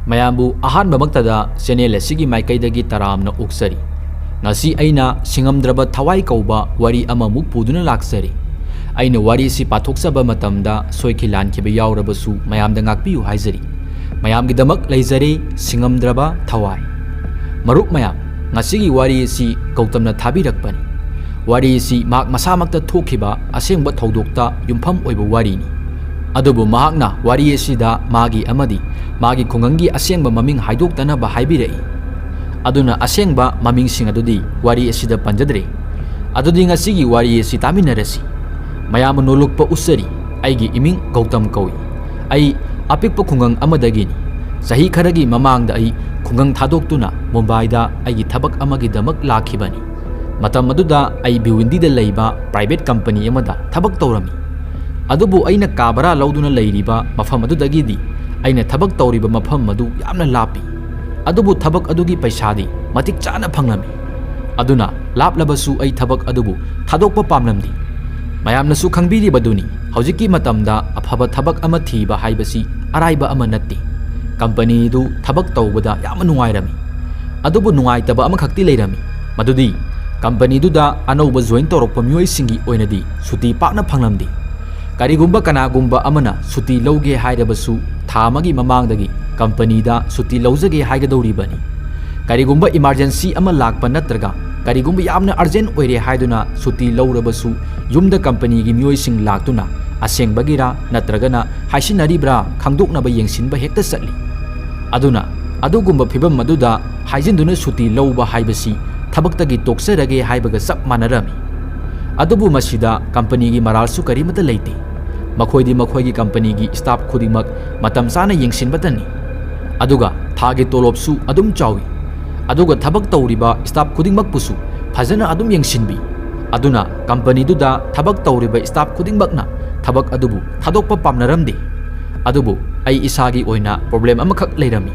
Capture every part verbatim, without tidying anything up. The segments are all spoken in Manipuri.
ꯃꯌꯥꯝꯕꯨ ꯑꯍꯥꯟꯕꯃꯛꯇꯗ ꯆꯦꯅꯦꯜ ꯑꯁꯤꯒꯤ ꯃꯥꯏꯀꯩꯗꯒꯤ ꯇꯔꯥꯝꯅ ꯑꯣꯛꯆꯔꯤ꯫ ꯉꯁꯤ ꯑꯩꯅ ꯁꯤꯡꯉꯝꯗ꯭ꯔꯕ ꯊꯋꯥꯏ ꯀꯧꯕ ꯋꯥꯔꯤ ꯑꯃꯃꯨꯛ ꯄꯨꯗꯨꯅ ꯂꯥꯛꯆꯔꯤ꯫ ꯑꯩꯅ ꯋꯥꯔꯤ ꯑꯁꯤ ꯄꯥꯊꯣꯛꯆꯕ ꯃꯇꯝꯗ ꯁꯣꯏꯈꯤ ꯂꯥꯟꯈꯤꯕ ꯌꯥꯎꯔꯕꯁꯨ ꯃꯌꯥꯝꯗ ꯉꯥꯛꯄꯤꯌꯨ ꯍꯥꯏꯖꯔꯤ꯫ ꯃꯌꯥꯝꯒꯤꯗꯃꯛ ꯂꯩꯖꯔꯦ ꯁꯤꯡꯉꯝꯗ꯭ꯔꯕ ꯊꯋꯥꯏ꯫ ꯃꯔꯨꯞ ꯃꯌꯥꯝ, ꯉꯁꯤꯒꯤ ꯋꯥꯔꯤ ꯑꯁꯤ ꯒꯧꯇꯝꯅ ꯊꯥꯕꯤꯔꯛꯄꯅꯤ꯫ ꯋꯥꯔꯤ ꯑꯁꯤ ꯃꯍꯥꯛ ꯃꯁꯥꯃꯛꯇ ꯊꯣꯛꯈꯤꯕ ꯑꯁꯦꯡꯕ ꯊꯧꯗꯣꯛꯇ ꯌꯨꯝꯐꯝ ꯑꯣꯏꯕ ꯋꯥꯔꯤꯅꯤ꯫ ꯑꯗꯨꯕꯨ ꯃꯍꯥꯛꯅ ꯋꯥꯔꯤ ꯑꯁꯤꯗ ꯃꯥꯒꯤ ꯑꯃꯗꯤ ꯃꯥꯒꯤ ꯈꯨꯡꯒꯪꯒꯤ ꯑꯁꯦꯡꯕ ꯃꯃꯤꯡ ꯍꯥꯏꯗꯣꯛꯇꯅꯕ ꯍꯥꯏꯕꯤꯔꯛꯏ꯫ ꯑꯗꯨꯅ ꯑꯁꯦꯡꯕ ꯃꯃꯤꯡꯁꯤꯡ ꯑꯗꯨꯗꯤ ꯋꯥꯔꯤ ꯑꯁꯤꯗ ꯄꯟꯖꯗ꯭ꯔꯦ꯫ ꯑꯗꯨꯗꯤ ꯉꯁꯤꯒꯤ ꯋꯥꯔꯤ ꯑꯁꯤ ꯇꯥꯃꯤꯟꯅꯔꯁꯤ꯫ ꯃꯌꯥꯝꯕꯨ ꯅꯣꯂꯨꯛꯄ ꯎꯠꯆꯔꯤ꯫ ꯑꯩꯒꯤ ꯏꯃꯤꯡ ꯒꯧꯇꯝ ꯀꯧꯏ꯫ ꯑꯩ ꯑꯄꯤꯛꯄ ꯈꯨꯡꯒꯪ ꯑꯃꯗꯒꯤꯅꯤ꯫ ꯆꯍꯤ ꯈꯔꯒꯤ ꯃꯃꯥꯡꯗ ꯑꯩ ꯈꯨꯡꯒꯪ ꯊꯥꯗꯣꯛꯇꯨꯅ ꯃꯨꯝꯕꯥꯏꯗ ꯑꯩꯒꯤ ꯊꯕꯛ ꯑꯃꯒꯤꯗꯃꯛ ꯂꯥꯛꯈꯤꯕꯅꯤ꯫ ꯃꯇꯝ ꯑꯗꯨꯗ ꯑꯩ ꯚꯤꯋꯟꯗꯤꯗ ꯂꯩꯕ ꯄ꯭ꯔꯥꯏꯚꯦꯠ ꯀꯝꯄꯅꯤ ꯑꯃꯗ ꯊꯕꯛ ꯇꯧꯔꯝꯃꯤ꯫ ꯑꯗꯨꯕꯨ ꯑꯩꯅ ꯀꯥ ꯚꯔꯥ ꯂꯧꯗꯨꯅ ꯂꯩꯔꯤꯕ ꯃꯐꯝ ꯑꯗꯨꯗꯒꯤꯗꯤ ꯑꯩꯅ ꯊꯕꯛ ꯇꯧꯔꯤꯕ ꯃꯐꯝ ꯑꯗꯨ ꯌꯥꯝꯅ ꯂꯥꯞꯄꯤ꯫ ꯑꯗꯨꯕꯨ ꯊꯕꯛ ꯑꯗꯨꯒꯤ ꯄꯩꯁꯥꯗꯤ ꯃꯇꯤꯛ ꯆꯥꯅ ꯐꯪꯂꯝꯃꯤ꯫ ꯑꯗꯨꯅ ꯂꯥꯞꯂꯕꯁꯨ ꯑꯩ ꯊꯕꯛ ꯑꯗꯨꯕꯨ ꯊꯥꯗꯣꯛꯄ ꯄꯥꯝꯂꯝꯗꯦ꯫ ꯃꯌꯥꯝꯅꯁꯨ ꯈꯪꯕꯤꯔꯤꯕꯗꯨꯅꯤ, ꯍꯧꯖꯤꯛꯀꯤ ꯃꯇꯝꯗ ꯑꯐꯕ ꯊꯕꯛ ꯑꯃ ꯊꯤꯕ ꯍꯥꯏꯕꯁꯤ ꯑꯔꯥꯏꯕ ꯑꯃ ꯅꯠꯇꯦ꯫ ꯀꯝꯄꯅꯤꯗꯨ ꯊꯕꯛ ꯇꯧꯕꯗ ꯌꯥꯝꯅ ꯅꯨꯡꯉꯥꯏꯔꯝꯃꯤ꯫ ꯑꯗꯨꯕꯨ ꯅꯨꯡꯉꯥꯏꯇꯕ ꯑꯃꯈꯛꯇꯤ ꯂꯩꯔꯝꯃꯤ, ꯃꯗꯨꯗꯤ ꯀꯝꯄꯅꯤꯗꯨꯗ ꯑꯅꯧꯕ ꯖꯣꯏꯟ ꯇꯧꯔꯛꯄ ꯃꯤꯑꯣꯏꯁꯤꯡꯒꯤ ꯑꯣꯏꯅꯗꯤ ꯁꯨꯇꯤ ꯄꯥꯛꯅ ꯐꯪꯂꯝꯗꯦ꯫ ꯀꯔꯤꯒꯨꯝꯕ ꯀꯅꯥꯒꯨꯝꯕ ꯑꯃꯅ ꯁꯨꯇꯤ ꯂꯧꯒꯦ ꯍꯥꯏꯔꯕꯁꯨ ꯊꯥ ꯑꯃꯒꯤ ꯃꯃꯥꯡꯗꯒꯤ ꯀꯝꯄꯅꯤꯗ ꯁꯨꯇꯤ ꯂꯧꯖꯒꯦ ꯍꯥꯏꯒꯗꯧꯔꯤꯕꯅꯤ꯫ ꯀꯔꯤꯒꯨꯝꯕ ꯏꯃꯥꯔꯖꯦꯟꯁꯤ ꯑꯃ ꯂꯥꯛꯄ ꯅꯠꯇ꯭ꯔꯒ ꯀꯔꯤꯒꯨꯝꯕ ꯌꯥꯝꯅ ꯑꯔꯖꯦꯟ ꯑꯣꯏꯔꯦ ꯍꯥꯏꯗꯨꯅ ꯁꯨꯇꯤ ꯂꯧꯔꯕꯁꯨ ꯌꯨꯝꯗ ꯀꯝꯄꯅꯤꯒꯤ ꯃꯤꯑꯣꯏꯁꯤꯡ ꯂꯥꯛꯇꯨꯅ ꯑꯁꯦꯡꯕꯒꯤꯔꯥ ꯅꯠꯇ꯭ꯔꯒꯅ ꯍꯥꯏꯁꯤꯟꯅꯔꯤꯕ꯭ꯔꯥ ꯈꯪꯗꯣꯛꯅꯕ ꯌꯦꯡꯁꯤꯟꯕ ꯍꯦꯛꯇ ꯆꯠꯂꯤ꯫ ꯑꯗꯨꯅ ꯑꯗꯨꯒꯨꯝꯕ ꯐꯤꯚꯝ ꯑꯗꯨꯗ ꯍꯥꯏꯖꯤꯟꯗꯨꯅ ꯁꯨꯇꯤ ꯂꯧꯕ ꯍꯥꯏꯕꯁꯤ ꯊꯕꯛꯇꯒꯤ ꯇꯣꯛꯆꯔꯒꯦ ꯍꯥꯏꯕꯒ ꯆꯞ ꯃꯥꯟꯅꯔꯝꯃꯤ꯫ ꯑꯗꯨꯕꯨ ꯃꯁꯤꯗ ꯀꯝꯄꯅꯤꯒꯤ ꯃꯔꯥꯜꯁꯨ ꯀꯔꯤꯃꯠꯇ ꯂꯩꯇꯦ꯫ ꯃꯈꯣꯏꯗꯤ ꯃꯈꯣꯏꯒꯤ ꯀꯝꯄꯅꯤꯒꯤ ꯁ꯭ꯇꯥꯐ ꯈꯨꯗꯤꯡꯃꯛ ꯃꯇꯝ ꯆꯥꯅ ꯌꯦꯡꯁꯤꯟꯕꯇꯅꯤ꯫ ꯑꯗꯨꯒ ꯊꯥꯒꯤ ꯇꯣꯂꯣꯞꯁꯨ ꯑꯗꯨꯝ ꯆꯥꯎꯏ꯫ ꯑꯗꯨꯒ ꯊꯕꯛ ꯇꯧꯔꯤꯕ ꯁ꯭ꯇꯥꯐ ꯈꯨꯗꯤꯡꯃꯛꯄꯨꯁꯨ ꯐꯖꯅ ꯑꯗꯨꯝ ꯌꯦꯡꯁꯤꯟꯕꯤ꯫ ꯑꯗꯨꯅ ꯀꯝꯄꯅꯤꯗꯨꯗ ꯊꯕꯛ ꯇꯧꯔꯤꯕ ꯁ꯭ꯇꯥꯐ ꯈꯨꯗꯤꯡꯃꯛꯅ ꯊꯕꯛ ꯑꯗꯨꯕꯨ ꯊꯥꯗꯣꯛꯄ ꯄꯥꯝꯅꯔꯝꯗꯦ꯫ ꯑꯗꯨꯕꯨ ꯑꯩ ꯏꯁꯥꯒꯤ ꯑꯣꯏꯅ ꯄ꯭ꯔꯣꯕ꯭ꯂꯦꯝ ꯑꯃꯈꯛ ꯂꯩꯔꯝꯃꯤ꯫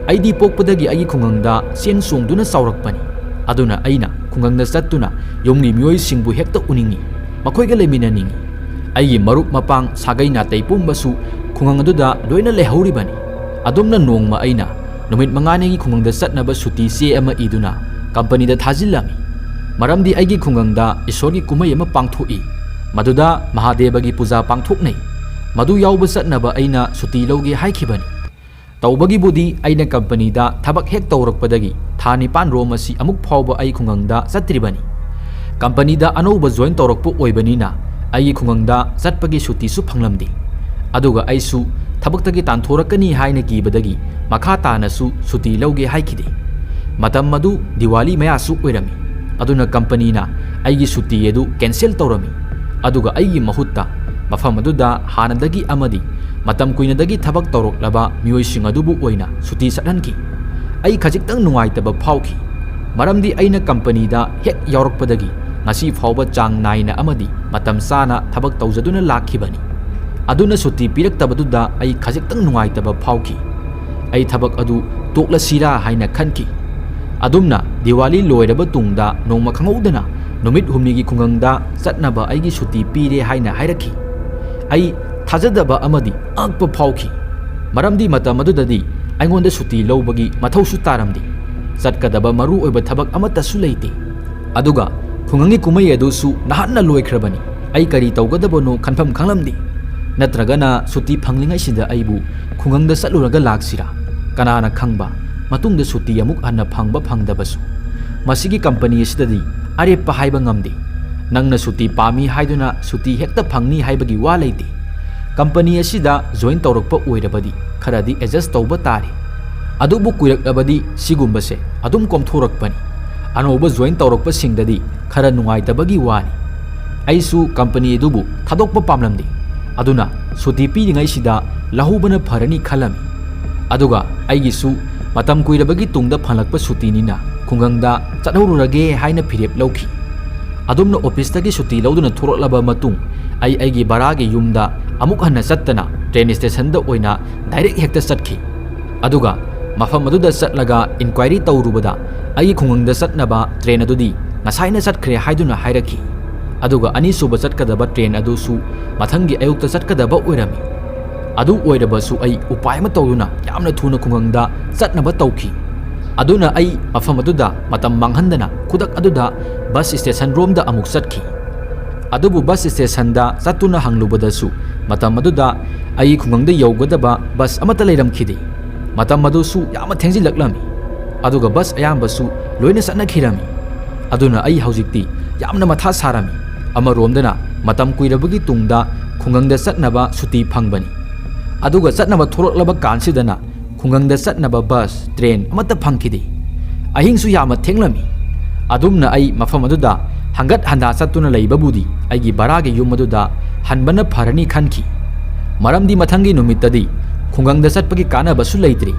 ꯑꯩꯗꯤ ꯄꯣꯛꯄꯗꯒꯤ ꯑꯩꯒꯤ ꯈꯨꯡꯒꯪꯗ ꯆꯦꯟ ꯆꯣꯡꯗꯨꯅ ꯆꯥꯎꯔꯛꯄꯅꯤ꯫ ꯑꯗꯨꯅ ꯑꯩꯅ ꯈꯨꯡꯒꯪꯗ ꯆꯠꯇꯨꯅ ꯌꯨꯝꯒꯤ ꯃꯤꯑꯣꯏꯁꯤꯡꯕꯨ ꯍꯦꯛꯇ ꯎꯅꯤꯡꯏ, ꯃꯈꯣꯏꯒ ꯂꯩꯃꯤꯟꯅꯅꯤꯡꯏ꯫ ꯑꯩꯒꯤ ꯃꯔꯨꯞ ꯃꯄꯥꯡ ꯁꯥꯒꯩ ꯅꯥꯇꯩ ꯄꯨꯝꯕꯁꯨ ꯈꯨꯡꯒꯪ ꯑꯗꯨꯗ ꯂꯣꯏꯅ ꯂꯩꯍꯧꯔꯤꯕꯅꯤ꯫ ꯑꯗꯨꯝꯅ ꯅꯣꯡꯃ ꯑꯩꯅ ꯅꯨꯃꯤꯠ ꯃꯉꯥꯅꯤꯒꯤ ꯈꯨꯡꯒꯪꯗ ꯆꯠꯅꯕ ꯁꯨꯇꯤ ꯆꯦ ꯑꯃ ꯏꯗꯨꯅ ꯀꯝꯄꯅꯤꯗ ꯊꯥꯖꯤꯜꯂꯝꯃꯤ꯫ ꯃꯔꯝꯗꯤ ꯑꯩꯒꯤ ꯈꯨꯡꯒꯪꯗ ꯏꯁꯣꯔꯒꯤ ꯀꯨꯝꯍꯩ ꯑꯃ ꯄꯥꯡꯊꯣꯛꯏ, ꯃꯗꯨꯗ ꯃꯍꯥꯗꯦꯕꯒꯤ ꯄꯨꯖꯥ ꯄꯥꯡꯊꯣꯛꯅꯩ꯫ ꯃꯗꯨ ꯌꯥꯎꯕ ꯆꯠꯅꯕ ꯑꯩꯅ ꯁꯨꯇꯤ ꯂꯧꯒꯦ ꯍꯥꯏꯈꯤꯕꯅꯤ꯫ ꯇꯧꯕꯒꯤꯕꯨꯗꯤ ꯑꯩꯅ ꯀꯝꯄꯅꯤꯗ ꯊꯕꯛ ꯍꯦꯛ ꯇꯧꯔꯛꯄꯗꯒꯤ ꯊꯥ ꯅꯤꯄꯥꯟ ꯔꯣꯝ ꯑꯁꯤ ꯑꯃꯨꯛ ꯐꯥꯎꯕ ꯑꯩ ꯈꯨꯡꯒꯪꯗ ꯆꯠꯇ꯭ꯔꯤꯕꯅꯤ꯫ ꯀꯝꯄꯅꯤꯗ ꯑꯅꯧꯕ ꯖꯣꯏꯟ ꯇꯧꯔꯛꯄ ꯑꯣꯏꯕꯅꯤꯅ ꯑꯩꯒꯤ ꯈꯨꯡꯒꯪꯗ ꯆꯠꯄꯒꯤ ꯁꯨꯇꯤꯁꯨ ꯐꯪꯂꯝꯗꯦ꯫ ꯑꯗꯨꯒ ꯑꯩꯁꯨ ꯊꯕꯛꯇꯒꯤ ꯇꯥꯟꯊꯣꯔꯛꯀꯅꯤ ꯍꯥꯏꯅ ꯀꯤꯕꯗꯒꯤ ꯃꯈꯥ ꯇꯥꯅꯁꯨ ꯁꯨꯇꯤ ꯂꯧꯒꯦ ꯍꯥꯏꯈꯤꯗꯦ꯫ ꯃꯇꯝ ꯑꯗꯨ ꯗꯤꯋꯥꯂꯤ ꯃꯌꯥꯁꯨ ꯑꯣꯏꯔꯝꯃꯤ꯫ ꯑꯗꯨꯅ ꯀꯝꯄꯅꯤꯅ ꯑꯩꯒꯤ ꯁꯨꯇꯤ ꯑꯗꯨ ꯀꯦꯟꯁꯦꯜ ꯇꯧꯔꯝꯃꯤ꯫ ꯑꯗꯨꯒ ꯑꯩꯒꯤ ꯃꯍꯨꯠꯇ ꯃꯐꯝ ꯑꯗꯨꯗ ꯍꯥꯟꯅꯗꯒꯤ ꯑꯃꯗꯤ ꯃꯇꯝ ꯀꯨꯏꯅꯗꯒꯤ ꯊꯕꯛ ꯇꯧꯔꯛꯂꯕ ꯃꯤꯑꯣꯏꯁꯤꯡ ꯑꯗꯨꯕꯨ ꯑꯣꯏꯅ ꯁꯨꯇꯤ ꯆꯠꯍꯟꯈꯤ꯫ ꯑꯩ ꯈꯖꯤꯛꯇꯪ ꯅꯨꯡꯉꯥꯏꯇꯕ ꯐꯥꯎꯈꯤ, ꯃꯔꯝꯗꯤ ꯑꯩꯅ ꯀꯝꯄꯅꯤꯗ ꯍꯦꯛ ꯌꯥꯎꯔꯛꯄꯗꯒꯤ ꯉꯁꯤ ꯐꯥꯎꯕ ꯆꯥꯡ ꯅꯥꯏꯅ ꯑꯃꯗꯤ ꯃꯇꯝ ꯆꯥꯅ ꯊꯕꯛ ꯇꯧꯖꯗꯨꯅ ꯂꯥꯛꯈꯤꯕꯅꯤ꯫ ꯑꯗꯨꯅ ꯁꯨꯇꯤ ꯄꯤꯔꯛꯇꯕꯗꯨꯗ ꯑꯩ ꯈꯖꯤꯛꯇꯪ ꯅꯨꯡꯉꯥꯏꯇꯕ ꯐꯥꯎꯈꯤ꯫ ꯑꯩ ꯊꯕꯛ ꯑꯗꯨ ꯇꯣꯛꯂꯁꯤꯔꯥ ꯍꯥꯏꯅ ꯈꯟꯈꯤ꯫ ꯑꯗꯨꯝꯅ ꯗꯤꯋꯥꯂꯤ ꯂꯣꯏꯔꯕ ꯇꯨꯡꯗ ꯅꯣꯡꯃ ꯈꯪꯍꯧꯗꯅ ꯅꯨꯃꯤꯠ ꯍꯨꯝꯅꯤꯒꯤ ꯈꯨꯡꯒꯪꯗ ꯆꯠꯅꯕ ꯑꯩꯒꯤ ꯁꯨꯇꯤ ꯄꯤꯔꯦ ꯍꯥꯏꯅ ꯍꯥꯏꯔꯛꯈꯤ꯫ ꯑꯩ ꯊꯥꯖꯗꯕ ꯑꯃꯗꯤ ꯑꯉꯛꯄ ꯐꯥꯎꯈꯤ, ꯃꯔꯝꯗꯤ ꯃꯇꯝ ꯑꯗꯨꯗꯗꯤ ꯑꯩꯉꯣꯟꯗ ꯁꯨꯇꯤ ꯂꯧꯕꯒꯤ ꯃꯊꯧꯁꯨ ꯇꯥꯔꯝꯗꯦ꯫ ꯆꯠꯀꯗꯕ ꯃꯔꯨ ꯑꯣꯏꯕ ꯊꯕꯛ ꯑꯃꯠꯇꯁꯨ ꯂꯩꯇꯦ꯫ ꯑꯗꯨꯒ ꯈꯨꯡꯒꯪꯒꯤ ꯀꯨꯝꯍꯩ ꯑꯗꯨꯁꯨ ꯅꯍꯥꯟꯅ ꯂꯣꯏꯈ꯭ꯔꯕꯅꯤ꯫ ꯑꯩ ꯀꯔꯤ ꯇꯧꯒꯗꯕꯅꯣ ꯈꯟꯐꯝ ꯈꯪꯂꯝꯗꯦ꯫ ꯅꯠꯇ꯭ꯔꯒꯅ ꯁꯨꯇꯤ ꯐꯪꯂꯤꯉꯩꯁꯤꯗ ꯑꯩꯕꯨ ꯈꯨꯡꯒꯪꯗ ꯆꯠꯂꯨꯔꯒ ꯂꯥꯛꯁꯤꯔꯥ? ꯀꯅꯥꯅ ꯈꯪꯕ, ꯃꯇꯨꯡꯗ ꯁꯨꯇꯤ ꯑꯃꯨꯛ ꯍꯟꯅ ꯐꯪꯕ ꯐꯪꯗꯕꯁꯨ꯫ ꯃꯁꯤꯒꯤ ꯀꯝꯄꯅꯤ ꯑꯁꯤꯗꯗꯤ ꯑꯔꯦꯞꯄ ꯍꯥꯏꯕ ꯉꯝꯗꯦ꯫ ꯅꯪꯅ ꯁꯨꯇꯤ ꯄꯥꯝꯃꯤ ꯍꯥꯏꯗꯨꯅ ꯁꯨꯇꯤ ꯍꯦꯛꯇ ꯐꯪꯅꯤ ꯍꯥꯏꯕꯒꯤ ꯋꯥ ꯂꯩꯇꯦ꯫ ꯀꯝꯄꯅꯤ ꯑꯁꯤꯗ ꯖꯣꯏꯟ ꯇꯧꯔꯛꯄ ꯑꯣꯏꯔꯕꯗꯤ ꯈꯔꯗꯤ ꯑꯦꯗꯖꯁ ꯇꯧꯕ ꯇꯥꯔꯦ꯫ ꯑꯗꯨꯕꯨ ꯀꯨꯏꯔꯛꯂꯕꯗꯤ ꯁꯤꯒꯨꯝꯕꯁꯦ ꯑꯗꯨꯝ ꯀꯣꯝꯊꯣꯔꯛꯄꯅꯤ꯫ ꯑꯅꯧꯕ ꯖꯣꯏꯟ ꯇꯧꯔꯛꯄꯁꯤꯡꯗꯗꯤ ꯈꯔ ꯅꯨꯡꯉꯥꯏꯇꯕꯒꯤ ꯋꯥꯅꯤ꯫ ꯑꯩꯁꯨ ꯀꯝꯄꯅꯤ ꯑꯗꯨꯕꯨ ꯊꯥꯗꯣꯛꯄ ꯄꯥꯝꯂꯝꯗꯦ꯫ ꯑꯗꯨꯅ ꯁꯨꯇꯤ ꯄꯤꯔꯤꯉꯩꯁꯤꯗ ꯂꯧꯍꯧꯕꯅ ꯐꯔꯅꯤ ꯈꯜꯂꯝꯃꯤ꯫ ꯑꯗꯨꯒ ꯑꯩꯒꯤꯁꯨ ꯃꯇꯝ ꯀꯨꯏꯔꯕꯒꯤ ꯇꯨꯡꯗ ꯐꯪꯂꯛꯄ ꯁꯨꯇꯤꯅꯤꯅ ꯈꯨꯡꯒꯪꯗ ꯆꯠꯍꯧꯔꯨꯔꯒꯦ ꯍꯥꯏꯅ ꯐꯤꯔꯦꯞ ꯂꯧꯈꯤ꯫ ꯑꯗꯨꯝꯅ ꯑꯣꯐꯤꯁꯇꯒꯤ ꯁꯨꯇꯤ ꯂꯧꯗꯨꯅ ꯊꯣꯛꯂꯛꯂꯕ ꯃꯇꯨꯡ ꯑꯩ ꯑꯩꯒꯤ ꯚꯔꯥꯒꯤ ꯌꯨꯝꯗ ꯑꯃꯨꯛ ꯍꯟꯅ ꯆꯠꯇꯅ ꯇ꯭ꯔꯦꯟ ꯁ꯭ꯇꯦꯁꯟꯗ ꯑꯣꯏꯅ ꯗꯥꯏꯔꯦꯛ ꯍꯦꯛꯇ ꯆꯠꯈꯤ꯫ ꯑꯗꯨꯒ ꯃꯐꯝ ꯑꯗꯨꯗ ꯆꯠꯂꯒ ꯏꯟꯀ꯭ꯋꯥꯏꯔꯤ ꯇꯧꯔꯨꯕꯗ ꯑꯩꯒꯤ ꯈꯨꯡꯒꯪꯗ ꯆꯠꯅꯕ ꯇ꯭ꯔꯦꯟ ꯑꯗꯨꯗꯤ ꯉꯁꯥꯏꯅ ꯆꯠꯈ꯭ꯔꯦ ꯍꯥꯏꯗꯨꯅ ꯍꯥꯏꯔꯛꯈꯤ꯫ ꯑꯗꯨꯒ ꯑꯅꯤꯁꯨꯕ ꯆꯠꯀꯗꯕ ꯇ꯭ꯔꯦꯟ ꯑꯗꯨꯁꯨ ꯃꯊꯪꯒꯤ ꯑꯌꯨꯛꯇ ꯆꯠꯀꯗꯕ ꯑꯣꯏꯔꯝꯃꯤ꯫ ꯑꯗꯨ ꯑꯣꯏꯔꯕꯁꯨ ꯑꯩ ꯎꯄꯥꯏ ꯑꯃ ꯇꯧꯗꯨꯅ ꯌꯥꯝꯅ ꯊꯨꯅ ꯈꯨꯡꯒꯪꯗ ꯆꯠꯅꯕ ꯇꯧꯈꯤ꯫ ꯑꯗꯨꯅ ꯑꯩ ꯃꯐꯝ ꯑꯗꯨꯗ ꯃꯇꯝ ꯃꯥꯡꯍꯟꯗꯅ ꯈꯨꯗꯛ ꯑꯗꯨꯗ ꯕꯁ ꯁ꯭ꯇꯦꯁꯟ ꯔꯣꯝꯗ ꯑꯃꯨꯛ ꯆꯠꯈꯤ꯫ ꯑꯗꯨꯕꯨ ꯕꯁ ꯁ꯭ꯇꯦꯁꯟꯗ ꯆꯠꯇꯨꯅ ꯍꯪꯂꯨꯕꯗꯁꯨ ꯃꯇꯝ ꯑꯗꯨꯗ ꯑꯩ ꯈꯨꯡꯒꯪꯗ ꯌꯧꯒꯗꯕ ꯕꯁ ꯑꯃꯠꯇ ꯂꯩꯔꯝꯈꯤꯗꯦ꯫ ꯃꯇꯝ ꯑꯗꯨꯁꯨ ꯌꯥꯝꯅ ꯊꯦꯡꯖꯤꯜꯂꯛꯂꯝꯃꯤ꯫ ꯑꯗꯨꯒ ꯕꯁ ꯑꯌꯥꯝꯕꯁꯨ ꯂꯣꯏꯅ ꯆꯠꯅꯈꯤꯔꯝꯃꯤ꯫ ꯑꯗꯨꯅ ꯑꯩ ꯍꯧꯖꯤꯛꯇꯤ ꯌꯥꯝꯅ ꯃꯊꯥ ꯁꯥꯔꯝꯃꯤ꯫ ꯑꯃꯔꯣꯝꯗꯅ ꯃꯇꯝ ꯀꯨꯏꯔꯕꯒꯤ ꯇꯨꯡꯗ ꯈꯨꯡꯒꯪꯗ ꯆꯠꯅꯕ ꯁꯨꯇꯤ ꯐꯪꯕꯅꯤ꯫ ꯑꯗꯨꯒ ꯆꯠꯅꯕ ꯊꯣꯛꯂꯛꯂꯕ ꯀꯥꯟꯁꯤꯗꯅ ꯈꯨꯡꯒꯪꯗ ꯆꯠꯅꯕ ꯕꯁ, ꯇ꯭ꯔꯦꯟ ꯑꯃꯠꯇ ꯐꯪꯈꯤꯗꯦ꯫ ꯑꯍꯤꯡꯁꯨ ꯌꯥꯝꯅ ꯊꯦꯡꯂꯝꯃꯤ꯫ ꯑꯗꯨꯝꯅ ꯑꯩ ꯃꯐꯝ ꯑꯗꯨꯗ ꯍꯪꯒꯠ ꯍꯟꯗꯥ ꯆꯠꯇꯨꯅ ꯂꯩꯕꯕꯨꯗꯤ ꯑꯩꯒꯤ ꯚꯔꯥꯒꯤ ꯌꯨꯝ ꯑꯗꯨꯗ ꯍꯟꯕꯅ ꯐꯔꯅꯤ ꯈꯟꯈꯤ꯫ ꯃꯔꯝꯗꯤ ꯃꯊꯪꯒꯤ ꯅꯨꯃꯤꯠꯇꯗꯤ ꯈꯨꯡꯒꯪꯗ ꯆꯠꯄꯒꯤ ꯀꯥꯟꯅꯕꯁꯨ ꯂꯩꯇ꯭ꯔꯤ꯫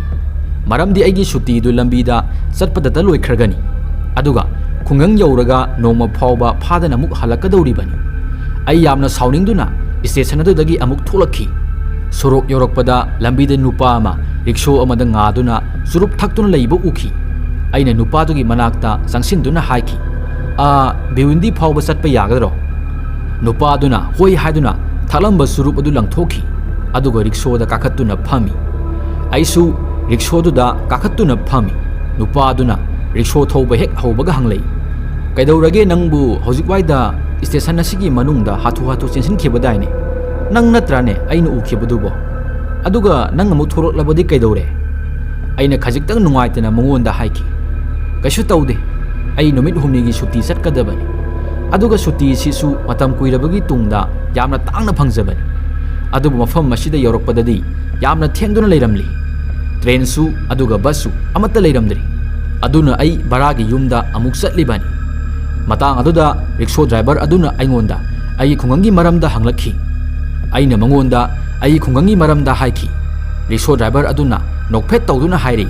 ꯃꯔꯝꯗꯤ ꯑꯩꯒꯤ ꯁꯨꯇꯤꯗꯨ ꯂꯝꯕꯤꯗ ꯆꯠꯄꯗꯇ ꯂꯣꯏꯈ꯭ꯔꯒꯅꯤ꯫ ꯑꯗꯨꯒ ꯈꯨꯡꯒꯪ ꯌꯧꯔꯒ ꯅꯣꯡꯃ ꯐꯥꯎꯕ ꯐꯥꯗꯅ ꯑꯃꯨꯛ ꯍꯜꯂꯛꯀꯗꯧꯔꯤꯕꯅꯤ꯫ ꯑꯩ ꯌꯥꯝꯅ ꯁꯥꯎꯅꯤꯡꯗꯨꯅ ꯁ꯭ꯇꯦꯁꯟ ꯑꯗꯨꯗꯒꯤ ꯑꯃꯨꯛ ꯊꯣꯛꯂꯛꯈꯤ꯫ ꯁꯣꯔꯣꯛ ꯌꯧꯔꯛꯄꯗ ꯂꯝꯕꯤꯗ ꯅꯨꯄꯥ ꯑꯃ ꯔꯤꯛꯁꯣ ꯑꯃꯗ ꯉꯥꯗꯨꯅ ꯆꯨꯔꯨꯞ ꯊꯛꯇꯨꯅ ꯂꯩꯕ ꯎꯈꯤ꯫ ꯑꯩꯅ ꯅꯨꯄꯥꯗꯨꯒꯤ ꯃꯅꯥꯛꯇ ꯆꯪꯁꯤꯟꯗꯨꯅ ꯍꯥꯏꯈꯤ, "ꯑꯥ, ꯚꯤꯋꯟꯗꯤ ꯐꯥꯎꯕ ꯆꯠꯄ ꯌꯥꯒꯗ꯭ꯔꯣ?" ꯅꯨꯄꯥꯗꯨꯅ ꯍꯣꯏ ꯍꯥꯏꯗꯨꯅ ꯊꯛꯂꯝꯕ ꯆꯨꯔꯨꯞ ꯑꯗꯨ ꯂꯪꯊꯣꯛꯈꯤ꯫ ꯑꯗꯨꯒ ꯔꯤꯛꯁꯣꯗ ꯀꯥꯈꯠꯇꯨꯅ ꯐꯝꯃꯤ꯫ ꯑꯩꯁꯨ ꯔꯤꯛꯁꯣꯗꯨꯗ ꯀꯥꯈꯠꯇꯨꯅ ꯐꯝꯃꯤ꯫ ꯅꯨꯄꯥꯗꯨꯅ ꯔꯤꯛꯁꯣ ꯊꯧꯕ ꯍꯦꯛ ꯍꯧꯕꯒ ꯍꯪꯂꯛꯏ, "ꯀꯩꯗꯧꯔꯒꯦ ꯅꯪꯕꯨ ꯍꯧꯖꯤꯛꯋꯥꯏꯗ ꯁ꯭ꯇꯦꯁꯟ ꯑꯁꯤꯒꯤ ꯃꯅꯨꯡꯗ ꯍꯥꯊꯨ ꯍꯥꯊꯨ ꯆꯦꯟꯁꯤꯟꯈꯤꯕꯗꯥꯏꯅꯦ? ꯅꯪ ꯅꯠꯇ꯭ꯔꯥꯅꯦ ꯑꯩꯅ ꯎꯈꯤꯕꯗꯨꯕꯣ? ꯑꯗꯨꯒ ꯅꯪ ꯑꯃꯨꯛ ꯊꯣꯛꯂꯛꯂꯕꯗꯤ ꯀꯩꯗꯧꯔꯦ?" ꯑꯩꯅ ꯈꯖꯤꯛꯇꯪ ꯅꯨꯡꯉꯥꯏꯇꯅ ꯃꯉꯣꯟꯗ ꯍꯥꯏꯈꯤ, "ꯀꯩꯁꯨ ꯇꯧꯗꯦ꯫ ꯑꯩ ꯅꯨꯃꯤꯠ ꯍꯨꯝꯅꯤꯒꯤ ꯁꯨꯇꯤ ꯆꯠꯀꯗꯕꯅꯤ꯫ ꯑꯗꯨꯒ ꯁꯨꯇꯤꯁꯤꯁꯨ ꯃꯇꯝ ꯀꯨꯏꯔꯕꯒꯤ ꯇꯨꯡꯗ ꯌꯥꯝꯅ ꯇꯥꯡꯅ ꯐꯪꯖꯕꯅꯤ꯫ ꯑꯗꯨꯕꯨ ꯃꯐꯝ ꯑꯁꯤꯗ ꯌꯧꯔꯛꯄꯗꯗꯤ ꯌꯥꯝꯅ ꯊꯦꯡꯗꯨꯅ ꯂꯩꯔꯝꯂꯤ꯫ ꯇ꯭ꯔꯦꯟꯁꯨ ꯑꯗꯨꯒ ꯕꯁꯁꯨ ꯑꯃꯠꯇ ꯂꯩꯔꯝꯗ꯭ꯔꯤ꯫ ꯑꯗꯨꯅ ꯑꯩ ꯚꯔꯥꯒꯤ ꯌꯨꯝꯗ ꯑꯃꯨꯛ ꯆꯠꯂꯤꯕꯅꯤ꯫" ꯃꯇꯥꯡ ꯑꯗꯨꯗ ꯔꯤꯛꯁꯣ ꯗ꯭ꯔꯥꯏꯚꯔ ꯑꯗꯨꯅ ꯑꯩꯉꯣꯟꯗ ꯑꯩꯒꯤ ꯈꯨꯡꯒꯪꯒꯤ ꯃꯔꯝꯗ ꯍꯪꯂꯛꯈꯤ꯫ ꯑꯩꯅ ꯃꯉꯣꯟꯗ ꯑꯩꯒꯤ ꯈꯨꯡꯒꯪꯒꯤ ꯃꯔꯝꯗ ꯍꯥꯏꯈꯤ꯫ ꯔꯤꯛꯁꯣ ꯗ꯭ꯔꯥꯏꯚꯔ ꯑꯗꯨꯅ ꯅꯣꯛꯐꯦꯠ ꯇꯧꯗꯨꯅ ꯍꯥꯏꯔꯛꯏ,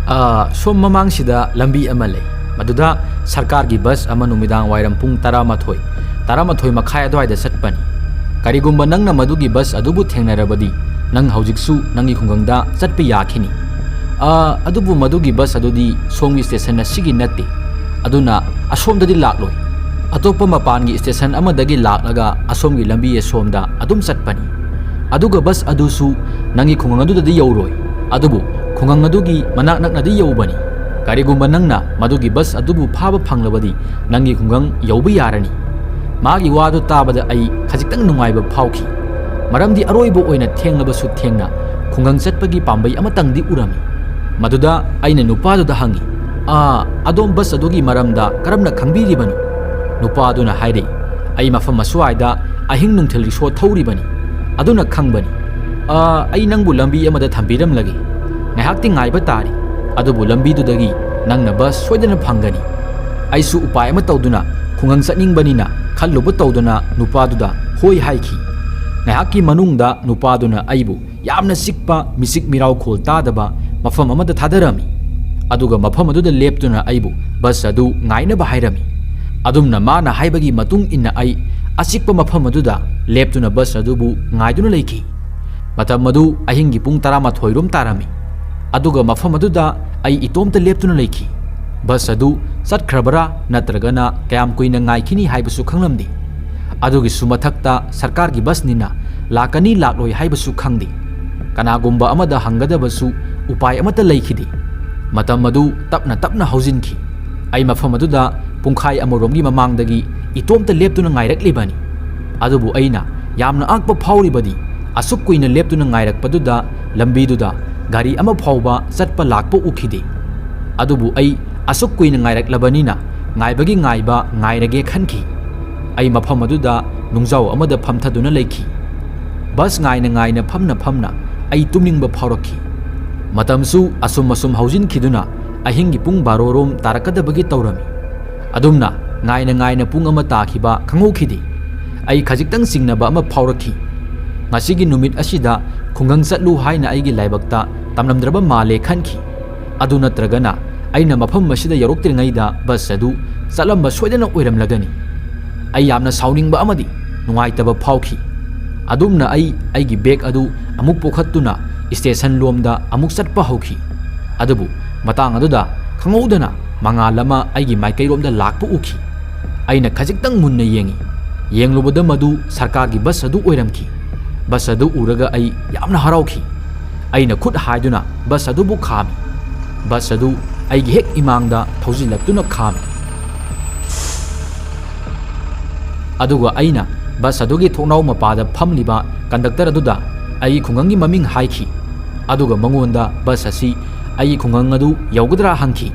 "ꯑ, ꯁꯣꯝ ꯃꯃꯥꯡꯁꯤꯗ ꯂꯝꯕꯤ ꯑꯃ ꯂꯩ꯫ ꯃꯗꯨꯗ ꯁꯔꯀꯥꯔꯒꯤ ꯕꯁ ꯑꯃ ꯅꯨꯃꯤꯗꯥꯡ ꯋꯥꯏꯔꯝ ꯄꯨꯡ ꯇꯔꯥꯃꯥꯊꯣꯏ, ꯇꯔꯥꯃꯥꯊꯣꯏ ꯃꯈꯥꯏ ꯑꯗꯨꯋꯥꯏꯗ ꯆꯠꯄꯅꯤ꯫ ꯀꯔꯤꯒꯨꯝꯕ ꯅꯪꯅ ꯃꯗꯨꯒꯤ ꯕꯁ ꯑꯗꯨꯕꯨ ꯊꯦꯡꯅꯔꯕꯗꯤ, ꯅꯪ ꯍꯧꯖꯤꯛꯁꯨ ꯅꯪꯒꯤ ꯈꯨꯡꯒꯪꯗ ꯆꯠꯄ ꯌꯥꯈꯤꯅꯤ꯫ ꯑ, ꯑꯗꯨꯕꯨ ꯃꯗꯨꯒꯤ ꯕꯁ ꯑꯗꯨꯗꯤ ꯁꯣꯝꯒꯤ ꯁ꯭ꯇꯦꯁꯟ ꯑꯁꯤꯒꯤ ꯅꯠꯇꯦ꯫ ꯑꯗꯨꯅ ꯑꯁꯣꯝꯗꯗꯤ ꯂꯥꯛꯂꯣꯏ꯫ ꯑꯇꯣꯞꯄ ꯃꯄꯥꯟꯒꯤ ꯁ꯭ꯇꯦꯁꯟ ꯑꯃꯗꯒꯤ ꯂꯥꯛꯂꯒ ꯑꯁꯣꯝꯒꯤ ꯂꯝꯕꯤ ꯑꯁꯣꯝꯗ ꯑꯗꯨꯝ ꯆꯠꯄꯅꯤ꯫ ꯑꯗꯨꯒ ꯕꯁ ꯑꯗꯨꯁꯨ ꯅꯪꯒꯤ ꯈꯨꯡꯒꯪ ꯑꯗꯨꯗꯗꯤ ꯌꯧꯔꯣꯏ, ꯑꯗꯨꯕꯨ ꯈꯨꯡꯒꯪ ꯑꯗꯨꯒꯤ ꯃꯅꯥꯛ ꯅꯛꯅꯗꯤ ꯌꯧꯕꯅꯤ꯫ ꯀꯔꯤꯒꯨꯝꯕ ꯅꯪꯅ ꯃꯗꯨꯒꯤ ꯕꯁ ꯑꯗꯨꯕꯨ ꯐꯥꯕ ꯐꯪꯂꯕꯗꯤ ꯅꯪꯒꯤ ꯈꯨꯡꯒꯪ ꯌꯧꯕ ꯌꯥꯔꯅꯤ꯫ ꯃꯥꯒꯤ ꯋꯥꯗꯨ ꯇꯥꯕꯗ ꯑꯩ ꯈꯖꯤꯛꯇꯪ ꯅꯨꯡꯉꯥꯏꯕ ꯐꯥꯎꯈꯤ, ꯃꯔꯝꯗꯤ ꯑꯔꯣꯏꯕ ꯑꯣꯏꯅ ꯊꯦꯡꯂꯕꯁꯨ ꯊꯦꯡꯅ ꯈꯨꯡꯒꯪ ꯆꯠꯄꯒꯤ ꯄꯥꯝꯕꯩ ꯑꯃꯇꯪꯗꯤ ꯎꯔꯝꯃꯤ꯫ ꯃꯗꯨꯗ ꯑꯩꯅ ꯅꯨꯄꯥꯗꯨꯗ ꯍꯪꯉꯤ, "ꯑꯥ, ꯑꯗꯣꯝ ꯕꯁ ꯑꯗꯨꯒꯤ ꯃꯔꯝꯗ ꯀꯔꯝꯅ ꯈꯪꯕꯤꯔꯤꯕꯅꯣ?" ꯅꯨꯄꯥ ꯑꯗꯨꯅ ꯍꯥꯏꯔꯛꯏ, "ꯑꯩ ꯃꯐꯝ ꯑꯁ꯭ꯋꯥꯏꯗ ꯑꯍꯤꯡ ꯅꯨꯡꯊꯤꯜ ꯔꯤꯛꯁꯣ ꯊꯧꯔꯤꯕꯅꯤ, ꯑꯗꯨꯅ ꯈꯪꯕꯅꯤ꯫ ꯑꯥ, ꯑꯩ ꯅꯪꯕꯨ ꯂꯝꯕꯤ ꯑꯃꯗ ꯊꯝꯕꯤꯔꯝꯂꯒꯦ꯫ ꯉꯥꯏꯍꯥꯛꯇꯤ ꯉꯥꯏꯕ ꯇꯥꯔꯤ, ꯑꯗꯨꯕꯨ ꯂꯝꯕꯤꯗꯨꯗꯒꯤ ꯅꯪꯅ ꯕꯁ ꯁꯣꯏꯗꯅ ꯐꯪꯒꯅꯤ꯫" ꯑꯩꯁꯨ ꯎꯄꯥꯏ ꯑꯃ ꯇꯧꯗꯨꯅ ꯈꯨꯡꯒꯪ ꯆꯠꯅꯤꯡꯕꯅꯤꯅ ꯈꯜꯂꯨꯕ ꯇꯧꯗꯅ ꯅꯨꯄꯥꯗꯨꯗ ꯍꯣꯏ ꯍꯥꯏꯈꯤ꯫ ꯉꯥꯏꯍꯥꯛꯀꯤ ꯃꯅꯨꯡꯗ ꯅꯨꯄꯥꯗꯨꯅ ꯑꯩꯕꯨ ꯌꯥꯝꯅ ꯆꯤꯛꯄ, ꯃꯤꯆꯤꯛ ꯃꯤꯔꯥꯎꯈꯣꯜ ꯇꯥꯗꯕ ꯃꯐꯝ ꯑꯃꯗ ꯊꯥꯗꯔꯝꯃꯤ꯫ ꯑꯗꯨꯒ ꯃꯐꯝ ꯑꯗꯨꯗ ꯂꯦꯞꯇꯨꯅ ꯑꯩꯕꯨ ꯕꯁ ꯑꯗꯨ ꯉꯥꯏꯅꯕ ꯍꯥꯏꯔꯝꯃꯤ꯫ ꯑꯗꯨꯝꯅ ꯃꯥꯅ ꯍꯥꯏꯕꯒꯤ ꯃꯇꯨꯡ ꯏꯟꯅ ꯑꯩ ꯑꯆꯤꯛꯄ ꯃꯐꯝ ꯑꯗꯨꯗ ꯂꯦꯞꯇꯨꯅ ꯕꯁ ꯑꯗꯨꯕꯨ ꯉꯥꯏꯗꯨꯅ ꯂꯩꯈꯤ꯫ ꯃꯇꯝ ꯑꯗꯨ ꯑꯍꯤꯡꯒꯤ ꯄꯨꯡ ꯇꯔꯥꯃꯥꯊꯣꯏ ꯔꯣꯝ ꯇꯥꯔꯝꯃꯤ꯫ ꯑꯗꯨꯒ ꯃꯐꯝ ꯑꯗꯨꯗ ꯑꯩ ꯏꯇꯣꯝꯇ ꯂꯦꯞꯇꯨꯅ ꯂꯩꯈꯤ꯫ ꯕꯁ ꯑꯗꯨ ꯆꯠꯈ꯭ꯔꯕꯔꯥ ꯅꯠꯇ꯭ꯔꯒꯅ ꯀꯌꯥꯝ ꯀꯨꯏꯅ ꯉꯥꯏꯈꯤꯅꯤ ꯍꯥꯏꯕꯁꯨ ꯈꯪꯂꯝꯗꯦ꯫ ꯑꯗꯨꯒꯤꯁꯨ ꯃꯊꯛꯇ ꯁꯔꯀꯥꯔꯒꯤ ꯕꯁꯅꯤꯅ ꯂꯥꯛꯀꯅꯤ ꯂꯥꯛꯂꯣꯏ ꯍꯥꯏꯕꯁꯨ ꯈꯪꯗꯦ꯫ ꯀꯅꯥꯒꯨꯝꯕ ꯑꯃꯗ ꯍꯪꯒꯗꯕꯁꯨ ꯎꯄꯥꯏ ꯑꯃꯠꯇ ꯂꯩꯈꯤꯗꯦ꯫ ꯃꯇꯝ ꯑꯗꯨ ꯇꯞꯅ ꯇꯞꯅ ꯍꯧꯖꯤꯟꯈꯤ꯫ ꯑꯩ ꯃꯐꯝ ꯑꯗꯨꯗ ꯄꯨꯡꯈꯥꯏ ꯑꯃꯔꯣꯝꯒꯤ ꯃꯃꯥꯡꯗꯒꯤ ꯏꯇꯣꯝꯇ ꯂꯦꯞꯇꯨꯅ ꯉꯥꯏꯔꯛꯂꯤꯕꯅꯤ꯫ ꯑꯗꯨꯕꯨ ꯑꯩꯅ ꯌꯥꯝꯅ ꯑꯉꯛꯄ ꯐꯥꯎꯔꯤꯕꯗꯤ ꯑꯁꯨꯛ ꯀꯨꯏꯅ ꯂꯦꯞꯇꯨꯅ ꯉꯥꯏꯔꯛꯄꯗꯨꯗ ꯂꯝꯕꯤꯗꯨꯗ ꯒꯥꯔꯤ ꯑꯃ ꯐꯥꯎꯕ ꯆꯠꯄ ꯂꯥꯛꯄ ꯎꯈꯤꯗꯦ꯫ ꯑꯗꯨꯕꯨ ꯑꯩ ꯑꯁꯨꯛ ꯀꯨꯏꯅ ꯉꯥꯏꯔꯛꯂꯕꯅꯤꯅ ꯉꯥꯏꯕꯒꯤ ꯉꯥꯏꯕ ꯉꯥꯏꯔꯒꯦ ꯈꯟꯈꯤ꯫ ꯑꯩ ꯃꯐꯝ ꯑꯗꯨꯗ ꯅꯨꯡꯖꯥꯎ ꯑꯃꯗ ꯐꯝꯊꯗꯨꯅ ꯂꯩꯈꯤ꯫ ꯕꯁ ꯉꯥꯏꯅ ꯉꯥꯏꯅ ꯐꯝꯅ ꯐꯝꯅ ꯑꯩ ꯇꯨꯝꯅꯤꯡꯕ ꯐꯥꯎꯔꯛꯈꯤ꯫ ꯃꯇꯝꯁꯨ ꯑꯁꯨꯝ ꯑꯁꯨꯝ ꯍꯧꯖꯤꯟꯈꯤꯗꯨꯅ ꯑꯍꯤꯡꯒꯤ ꯄꯨꯡ ꯕꯥꯔꯣ ꯔꯣꯝ ꯇꯥꯔꯛꯀꯗꯕꯒꯤ ꯇꯧꯔꯝꯃꯤ꯫ ꯑꯗꯨꯝꯅ ꯉꯥꯏꯅ ꯉꯥꯏꯅ ꯄꯨꯡ ꯑꯃ ꯇꯥꯈꯤꯕ ꯈꯪꯍꯧꯈꯤꯗꯦ꯫ ꯑꯩ ꯈꯖꯤꯛꯇꯪ ꯆꯤꯡꯅꯕ ꯑꯃ ꯐꯥꯎꯔꯛꯈꯤ꯫ ꯉꯁꯤꯒꯤ ꯅꯨꯃꯤꯠ ꯑꯁꯤꯗ ꯈꯨꯡꯒꯪ ꯆꯠꯂꯨ ꯍꯥꯏꯅ ꯑꯩꯒꯤ ꯂꯥꯏꯕꯛꯇ ꯇꯝꯂꯝꯗ꯭ꯔꯕ ꯃꯥꯜꯂꯦ ꯈꯟꯈꯤ꯫ ꯑꯗꯨ ꯅꯠꯇ꯭ꯔꯒꯅ ꯑꯩꯅ ꯃꯐꯝ ꯑꯁꯤꯗ ꯌꯧꯔꯛꯇ꯭ꯔꯤꯉꯩꯗ ꯕꯁ ꯑꯗꯨ ꯆꯠꯂꯝꯕ ꯁꯣꯏꯗꯅ ꯑꯣꯏꯔꯝꯂꯒꯅꯤ꯫ ꯑꯩ ꯌꯥꯝꯅ ꯁꯥꯎꯅꯤꯡꯕ ꯑꯃꯗꯤ ꯅꯨꯡꯉꯥꯏꯇꯕ ꯐꯥꯎꯈꯤ꯫ ꯑꯗꯨꯝꯅ ꯑꯩ ꯑꯩꯒꯤ ꯕꯦꯒ ꯑꯗꯨ ꯑꯃꯨꯛ ꯄꯨꯈꯠꯇꯨꯅ ꯁ꯭ꯇꯦꯁꯟ ꯂꯣꯝꯗ ꯑꯃꯨꯛ ꯆꯠꯄ ꯍꯧꯈꯤ꯫ ꯑꯗꯨꯕꯨ ꯃꯇꯥꯡ ꯑꯗꯨꯗ ꯈꯪꯍꯧꯗꯅ ꯃꯉꯥꯜ ꯑꯃ ꯑꯩꯒꯤ ꯃꯥꯏꯀꯩꯔꯣꯝꯗ ꯂꯥꯛꯄ ꯎꯈꯤ꯫ ꯑꯩꯅ ꯈꯖꯤꯛꯇꯪ ꯃꯨꯟꯅ ꯌꯦꯡꯉꯤ꯫ ꯌꯦꯡꯂꯨꯕꯗ ꯃꯗꯨ ꯁꯔꯀꯥꯔꯒꯤ ꯕꯁ ꯑꯗꯨ ꯑꯣꯏꯔꯝꯈꯤ꯫ ꯕꯁ ꯑꯗꯨ ꯎꯔꯒ ꯑꯩ ꯌꯥꯝꯅ ꯍꯔꯥꯎꯈꯤ꯫ ꯑꯩꯅ ꯈꯨꯠ ꯍꯥꯏꯗꯨꯅ ꯕꯁ ꯑꯗꯨꯕꯨ ꯈꯥꯝꯃꯤ꯫ ꯕꯁ ꯑꯗꯨ ꯑꯩꯒꯤ ꯍꯦꯛ ꯏꯃꯥꯡꯗ ꯊꯧꯖꯤꯜꯂꯛꯇꯨꯅ ꯈꯥꯝꯃꯤ꯫ ꯑꯗꯨꯒ ꯑꯩꯅ ꯕꯁ ꯑꯗꯨꯒꯤ ꯊꯣꯡꯅꯥꯎ ꯃꯄꯥꯗ ꯐꯝꯂꯤꯕ ꯀꯟꯗꯛꯇꯔ ꯑꯗꯨꯗ ꯑꯩꯒꯤ ꯈꯨꯡꯒꯪꯒꯤ ꯃꯃꯤꯡ ꯍꯥꯏꯈꯤ꯫ ꯑꯗꯨꯒ ꯃꯉꯣꯟꯗ ꯕꯁ ꯑꯁꯤ ꯑꯩꯒꯤ ꯈꯨꯡꯒꯪ ꯑꯗꯨ ꯌꯧꯒꯗ꯭ꯔꯥ ꯍꯪꯈꯤ꯫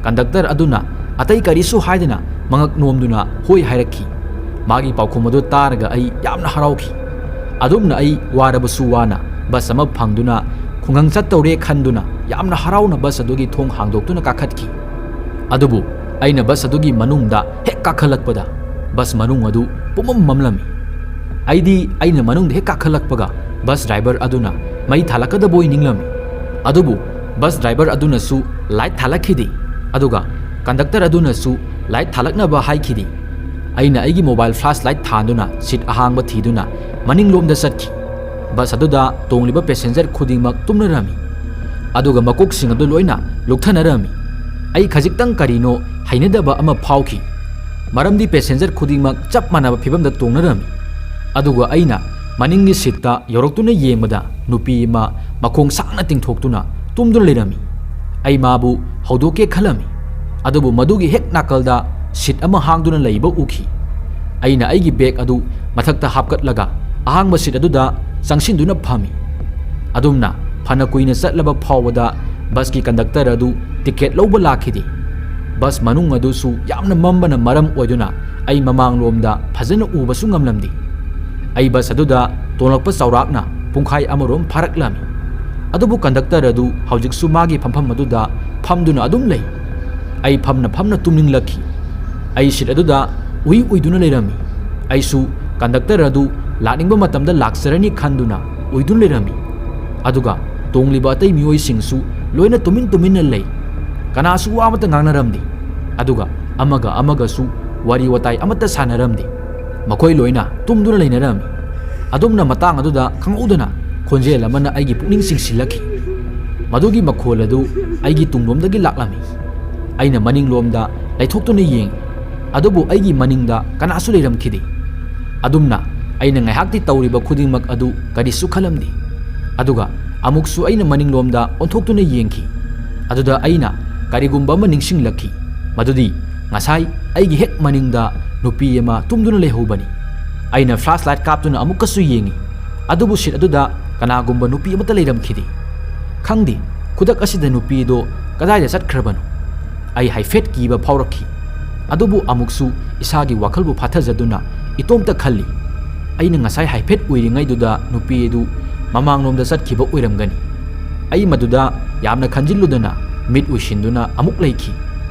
ꯀꯟꯗꯛꯇꯔ ꯑꯗꯨꯅ ꯑꯇꯩ ꯀꯔꯤꯁꯨ ꯍꯥꯏꯗꯅ ꯃꯉꯛ ꯅꯣꯝꯗꯨꯅ ꯍꯣꯏ ꯍꯥꯏꯔꯛꯈꯤ꯫ ꯃꯥꯒꯤ ꯄꯥꯎꯈꯨꯝ ꯑꯗꯨ ꯇꯥꯔꯒ ꯑꯩ ꯌꯥꯝꯅ ꯍꯔꯥꯎꯈꯤ꯫ ꯑꯗꯨꯝꯅ ꯑꯩ ꯋꯥꯔꯕꯁꯨ ꯋꯥꯅ ꯕꯁ ꯑꯃ ꯐꯪꯗꯨꯅ ꯈꯨꯡꯒꯪ ꯆꯠꯇꯧꯔꯦ ꯈꯟꯗꯨꯅ ꯌꯥꯝꯅ ꯍꯔꯥꯎꯅ ꯕꯁ ꯑꯗꯨꯒꯤ ꯊꯣꯡ ꯍꯥꯡꯗꯣꯛꯇꯨꯅ ꯀꯥꯈꯠꯈꯤ꯫ ꯑꯗꯨꯕꯨ ꯑꯩꯅ ꯕꯁ ꯑꯗꯨꯒꯤ ꯃꯅꯨꯡꯗ ꯍꯦꯛ ꯀꯥꯈꯠꯂꯛꯄꯗ ꯕꯁ ꯃꯅꯨꯡ ꯑꯗꯨ ꯄꯨꯝꯃꯝ ꯃꯝꯂꯝꯃꯤ꯫ ꯑꯩꯗꯤ ꯑꯩꯅ ꯃꯅꯨꯡꯗ ꯍꯦꯛ ꯀꯥꯈꯠꯂꯛꯄꯒ ꯕꯁ ꯗ꯭ꯔꯥꯏꯚꯔ ꯑꯗꯨꯅ ꯃꯩ ꯊꯥꯜꯂꯛꯀꯗꯕꯣꯏ ꯅꯤꯡꯂꯝꯃꯤ꯫ ꯑꯗꯨꯕꯨ ꯕꯁ ꯗ꯭ꯔꯥꯏꯚꯔ ꯑꯗꯨꯅꯁꯨ ꯂꯥꯏꯠ ꯊꯥꯜꯂꯛꯈꯤꯗꯦ꯫ ꯑꯗꯨꯒ ꯀꯟꯗꯛꯇꯔ ꯑꯗꯨꯅꯁꯨ ꯂꯥꯏꯠ ꯊꯥꯜꯂꯛꯅꯕ ꯍꯥꯏꯈꯤꯗꯦ꯫ ꯑꯩꯅ ꯑꯩꯒꯤ ꯃꯣꯕꯥꯏꯜ ꯐ꯭ꯂꯥꯁ ꯂꯥꯏꯠ ꯊꯥꯟꯗꯨꯅ ꯁꯤꯠ ꯑꯍꯥꯡꯕ ꯊꯤꯗꯨꯅ ꯃꯅꯤꯡꯂꯣꯝꯗ ꯆꯠꯈꯤ꯫ ꯕꯁ ꯑꯗꯨꯗ ꯇꯣꯡꯂꯤꯕ ꯄꯦꯁꯦꯟꯖꯔ ꯈꯨꯗꯤꯡꯃꯛ ꯇꯨꯝꯅꯔꯝꯃꯤ꯫ ꯑꯗꯨꯒ ꯃꯀꯣꯛꯁꯤꯡ ꯑꯗꯨ ꯂꯣꯏꯅ ꯂꯨꯛꯊꯅꯔꯝꯃꯤ꯫ ꯑꯩ ꯈꯖꯤꯛꯇꯪ ꯀꯔꯤꯅꯣ ꯍꯩꯅꯗꯕ ꯑꯃ ꯐꯥꯎꯈꯤ꯫ ꯃꯔꯝꯗꯤ ꯄꯦꯁꯦꯟꯖꯔ ꯈꯨꯗꯤꯡꯃꯛ ꯆꯞ ꯃꯥꯟꯅꯕ ꯐꯤꯚꯝꯗ ꯇꯣꯡꯅꯔꯝꯃꯤ꯫ ꯑꯗꯨꯒ ꯑꯩꯅ ꯃꯅꯤꯡꯒꯤ ꯁꯤꯠꯇ ꯌꯧꯔꯛꯇꯨꯅ ꯌꯦꯡꯕꯗ ꯅꯨꯄꯤ ꯑꯃ ꯃꯈꯣꯡ ꯁꯥꯡꯅ ꯇꯤꯡꯊꯣꯛꯇꯨꯅ ꯇꯨꯝꯗꯨꯅ ꯂꯩꯔꯝꯃꯤ꯫ ꯑꯩ ꯃꯥꯕꯨ ꯍꯧꯗꯣꯛꯀꯦ ꯈꯜꯂꯝꯃꯤ꯫ ꯑꯗꯨꯕꯨ ꯃꯗꯨꯒꯤ ꯍꯦꯛ ꯅꯥꯀꯜꯗ ꯁꯤꯠ ꯑꯃ ꯍꯥꯡꯗꯨꯅ ꯂꯩꯕ ꯎꯈꯤ꯫ ꯑꯩꯅ ꯑꯩꯒꯤ ꯕꯦꯒ ꯑꯗꯨ ꯃꯊꯛꯇ ꯍꯥꯞꯀꯠꯂꯒ ꯑꯍꯥꯡꯕ ꯁꯤꯠ ꯑꯗꯨꯗ ꯆꯪꯁꯤꯟꯗꯨꯅ ꯐꯝꯃꯤ꯫ ꯑꯗꯨꯝꯅ ꯐꯅ ꯀꯨꯏꯅ ꯆꯠꯂꯕ ꯐꯥꯎꯕꯗ ꯕꯁꯀꯤ ꯀꯟꯗꯛꯇꯔ ꯑꯗꯨ ꯇꯤꯀꯦꯠ ꯂꯧꯕ ꯂꯥꯛꯈꯤꯗꯦ꯫ ꯕꯁ ꯃꯅꯨꯡ ꯑꯗꯨꯁꯨ ꯌꯥꯝꯅ ꯃꯝꯕꯅ ꯃꯔꯝ ꯑꯣꯏꯗꯨꯅ ꯑꯩ ꯃꯃꯥꯡꯂꯣꯝꯗ ꯐꯖꯅ ꯎꯕꯁꯨ ꯉꯝꯂꯝꯗꯦ꯫ ꯑꯩ ꯕꯁ ꯑꯗꯨꯗ ꯇꯣꯡꯂꯛꯄ ꯆꯥꯎꯔꯥꯛꯅ ꯄꯨꯡꯈꯥꯏ ꯑꯃꯔꯣꯝ ꯐꯥꯔꯛꯂꯝꯃꯤ꯫ ꯑꯗꯨꯕꯨ ꯀꯟꯗꯛꯇꯔ ꯑꯗꯨ ꯍꯧꯖꯤꯛꯁꯨ ꯃꯥꯒꯤ ꯐꯝꯐꯝ ꯑꯗꯨꯗ ꯐꯝꯗꯨꯅ ꯑꯗꯨꯝ ꯂꯩ꯫ ꯑꯩ ꯐꯝꯅ ꯐꯝꯅ ꯇꯨꯝꯅꯤꯡꯂꯛꯈꯤ꯫ ꯑꯩ ꯁꯤꯠ ꯑꯗꯨꯗ ꯎꯏ ꯎꯏꯗꯨꯅ ꯂꯩꯔꯝꯃꯤ꯫ ꯑꯩꯁꯨ ꯀꯟꯗꯛꯇꯔ ꯑꯗꯨ ꯂꯥꯛꯅꯤꯡꯕ ꯃꯇꯝꯗ ꯂꯥꯛꯆꯔꯅꯤ ꯈꯟꯗꯨꯅ ꯎꯏꯗꯨꯅ ꯂꯩꯔꯝꯃꯤ꯫ ꯑꯗꯨꯒ ꯇꯣꯡꯂꯤꯕ ꯑꯇꯩ ꯃꯤꯑꯣꯏꯁꯤꯡꯁꯨ ꯂꯣꯏꯅ ꯇꯨꯃꯤꯟ ꯇꯨꯃꯤꯟꯅ ꯂꯩ꯫ ꯀꯅꯥꯁꯨ ꯋꯥ ꯑꯃꯠꯇ ꯉꯥꯡꯅꯔꯝꯗꯦ꯫ ꯑꯗꯨꯒ ꯑꯃꯒ ꯑꯃꯒꯁꯨ ꯋꯥꯔꯤ ꯋꯥꯇꯥꯏ ꯑꯃꯠꯇ ꯁꯥꯟꯅꯔꯝꯗꯦ꯫ ꯃꯈꯣꯏ ꯂꯣꯏꯅ ꯇꯨꯝꯗꯨꯅ ꯂꯩꯅꯔꯝꯃꯤ꯫ ꯑꯗꯨꯝꯅ ꯃꯇꯥꯡ ꯑꯗꯨꯗ ꯈꯪꯍꯧꯗꯅ ꯈꯣꯟꯖꯦꯜ ꯑꯃꯅ ꯑꯩꯒꯤ ꯄꯨꯛꯅꯤꯡ ꯆꯤꯡꯁꯤꯜꯂꯛꯈꯤ꯫ ꯃꯗꯨꯒꯤ ꯃꯈꯣꯜ ꯑꯗꯨ ꯑꯩꯒꯤ ꯇꯨꯡꯂꯣꯝꯗꯒꯤ ꯂꯥꯛꯂꯝꯃꯤ꯫ ꯑꯩꯅ ꯃꯅꯤꯡꯂꯣꯝꯗ ꯂꯩꯊꯣꯛꯇꯨꯅ ꯌꯦꯡꯉꯤ꯫ ꯑꯗꯨꯕꯨ ꯑꯩꯒꯤ ꯃꯅꯤꯡꯗ ꯀꯅꯥꯁꯨ ꯂꯩꯔꯝꯈꯤꯗꯦ꯫ ꯑꯗꯨꯝꯅ ꯑꯩꯅ ꯉꯥꯏꯍꯥꯛꯇꯤ ꯇꯧꯔꯤꯕ ꯈꯨꯗꯤꯡꯃꯛ ꯑꯗꯨ ꯀꯔꯤꯁꯨ ꯈꯜꯂꯝꯗꯦ꯫ ꯑꯗꯨꯒ ꯑꯃꯨꯛꯁꯨ ꯑꯩꯅ ꯃꯅꯤꯡꯂꯣꯝꯗ ꯑꯣꯟꯊꯣꯛꯇꯨꯅ ꯌꯦꯡꯈꯤ꯫ ꯑꯗꯨꯗ ꯑꯩꯅ ꯀꯔꯤꯒꯨꯝꯕ ꯑꯃ ꯅꯤꯡꯁꯤꯡꯂꯛꯈꯤ, ꯃꯗꯨꯗꯤ ꯉꯁꯥꯏ ꯑꯩꯒꯤ ꯍꯦꯛ ꯃꯅꯤꯡꯗ ꯅꯨꯄꯤ ꯑꯃ ꯇꯨꯝꯗꯨꯅ ꯂꯩꯍꯧꯕꯅꯤ꯫ ꯑꯩꯅ ꯐ꯭ꯂꯥꯁ ꯂꯥꯏꯠ ꯀꯥꯞꯇꯨꯅ ꯑꯃꯨꯛꯀꯁꯨ ꯌꯦꯡꯉꯤ, ꯑꯗꯨꯕꯨ ꯁꯤꯠ ꯑꯗꯨꯗ ꯀꯅꯥꯒꯨꯝꯕ ꯅꯨꯄꯤ ꯑꯃꯠꯇ ꯂꯩꯔꯝꯈꯤꯗꯦ꯫ ꯈꯪꯗꯦ, ꯈꯨꯗꯛ ꯑꯁꯤꯗ ꯅꯨꯄꯤꯗꯣ ꯀꯗꯥꯏꯗ ꯆꯠꯈ꯭ꯔꯕꯅꯣ? ꯑꯩ ꯍꯥꯏꯐꯦꯠ ꯀꯤꯕ ꯐꯥꯎꯔꯛꯈꯤ꯫ ꯑꯗꯨꯕꯨ ꯑꯃꯨꯛꯁꯨ ꯏꯁꯥꯒꯤ ꯋꯥꯈꯜꯕꯨ ꯐꯥꯊꯖꯗꯨꯅ ꯏꯇꯣꯝꯇ ꯈꯜꯂꯤ, "ꯑꯩꯅ ꯉꯁꯥꯏ ꯍꯥꯏꯐꯦꯠ ꯎꯏꯔꯤꯉꯩꯗꯨꯗ ꯅꯨꯄꯤ ꯑꯗꯨ ꯃꯃꯥꯡꯂꯣꯝꯗ ꯆꯠꯈꯤꯕ ꯑꯣꯏꯔꯝꯒꯅꯤ"꯫ ꯑꯩ ꯃꯗꯨꯗ ꯌꯥꯝꯅ ꯈꯟꯖꯤꯜꯂꯨꯗꯅ ꯃꯤꯠ ꯎꯏꯁꯤꯟꯗꯨꯅ ꯑꯃꯨꯛ ꯂꯩꯈꯤ꯫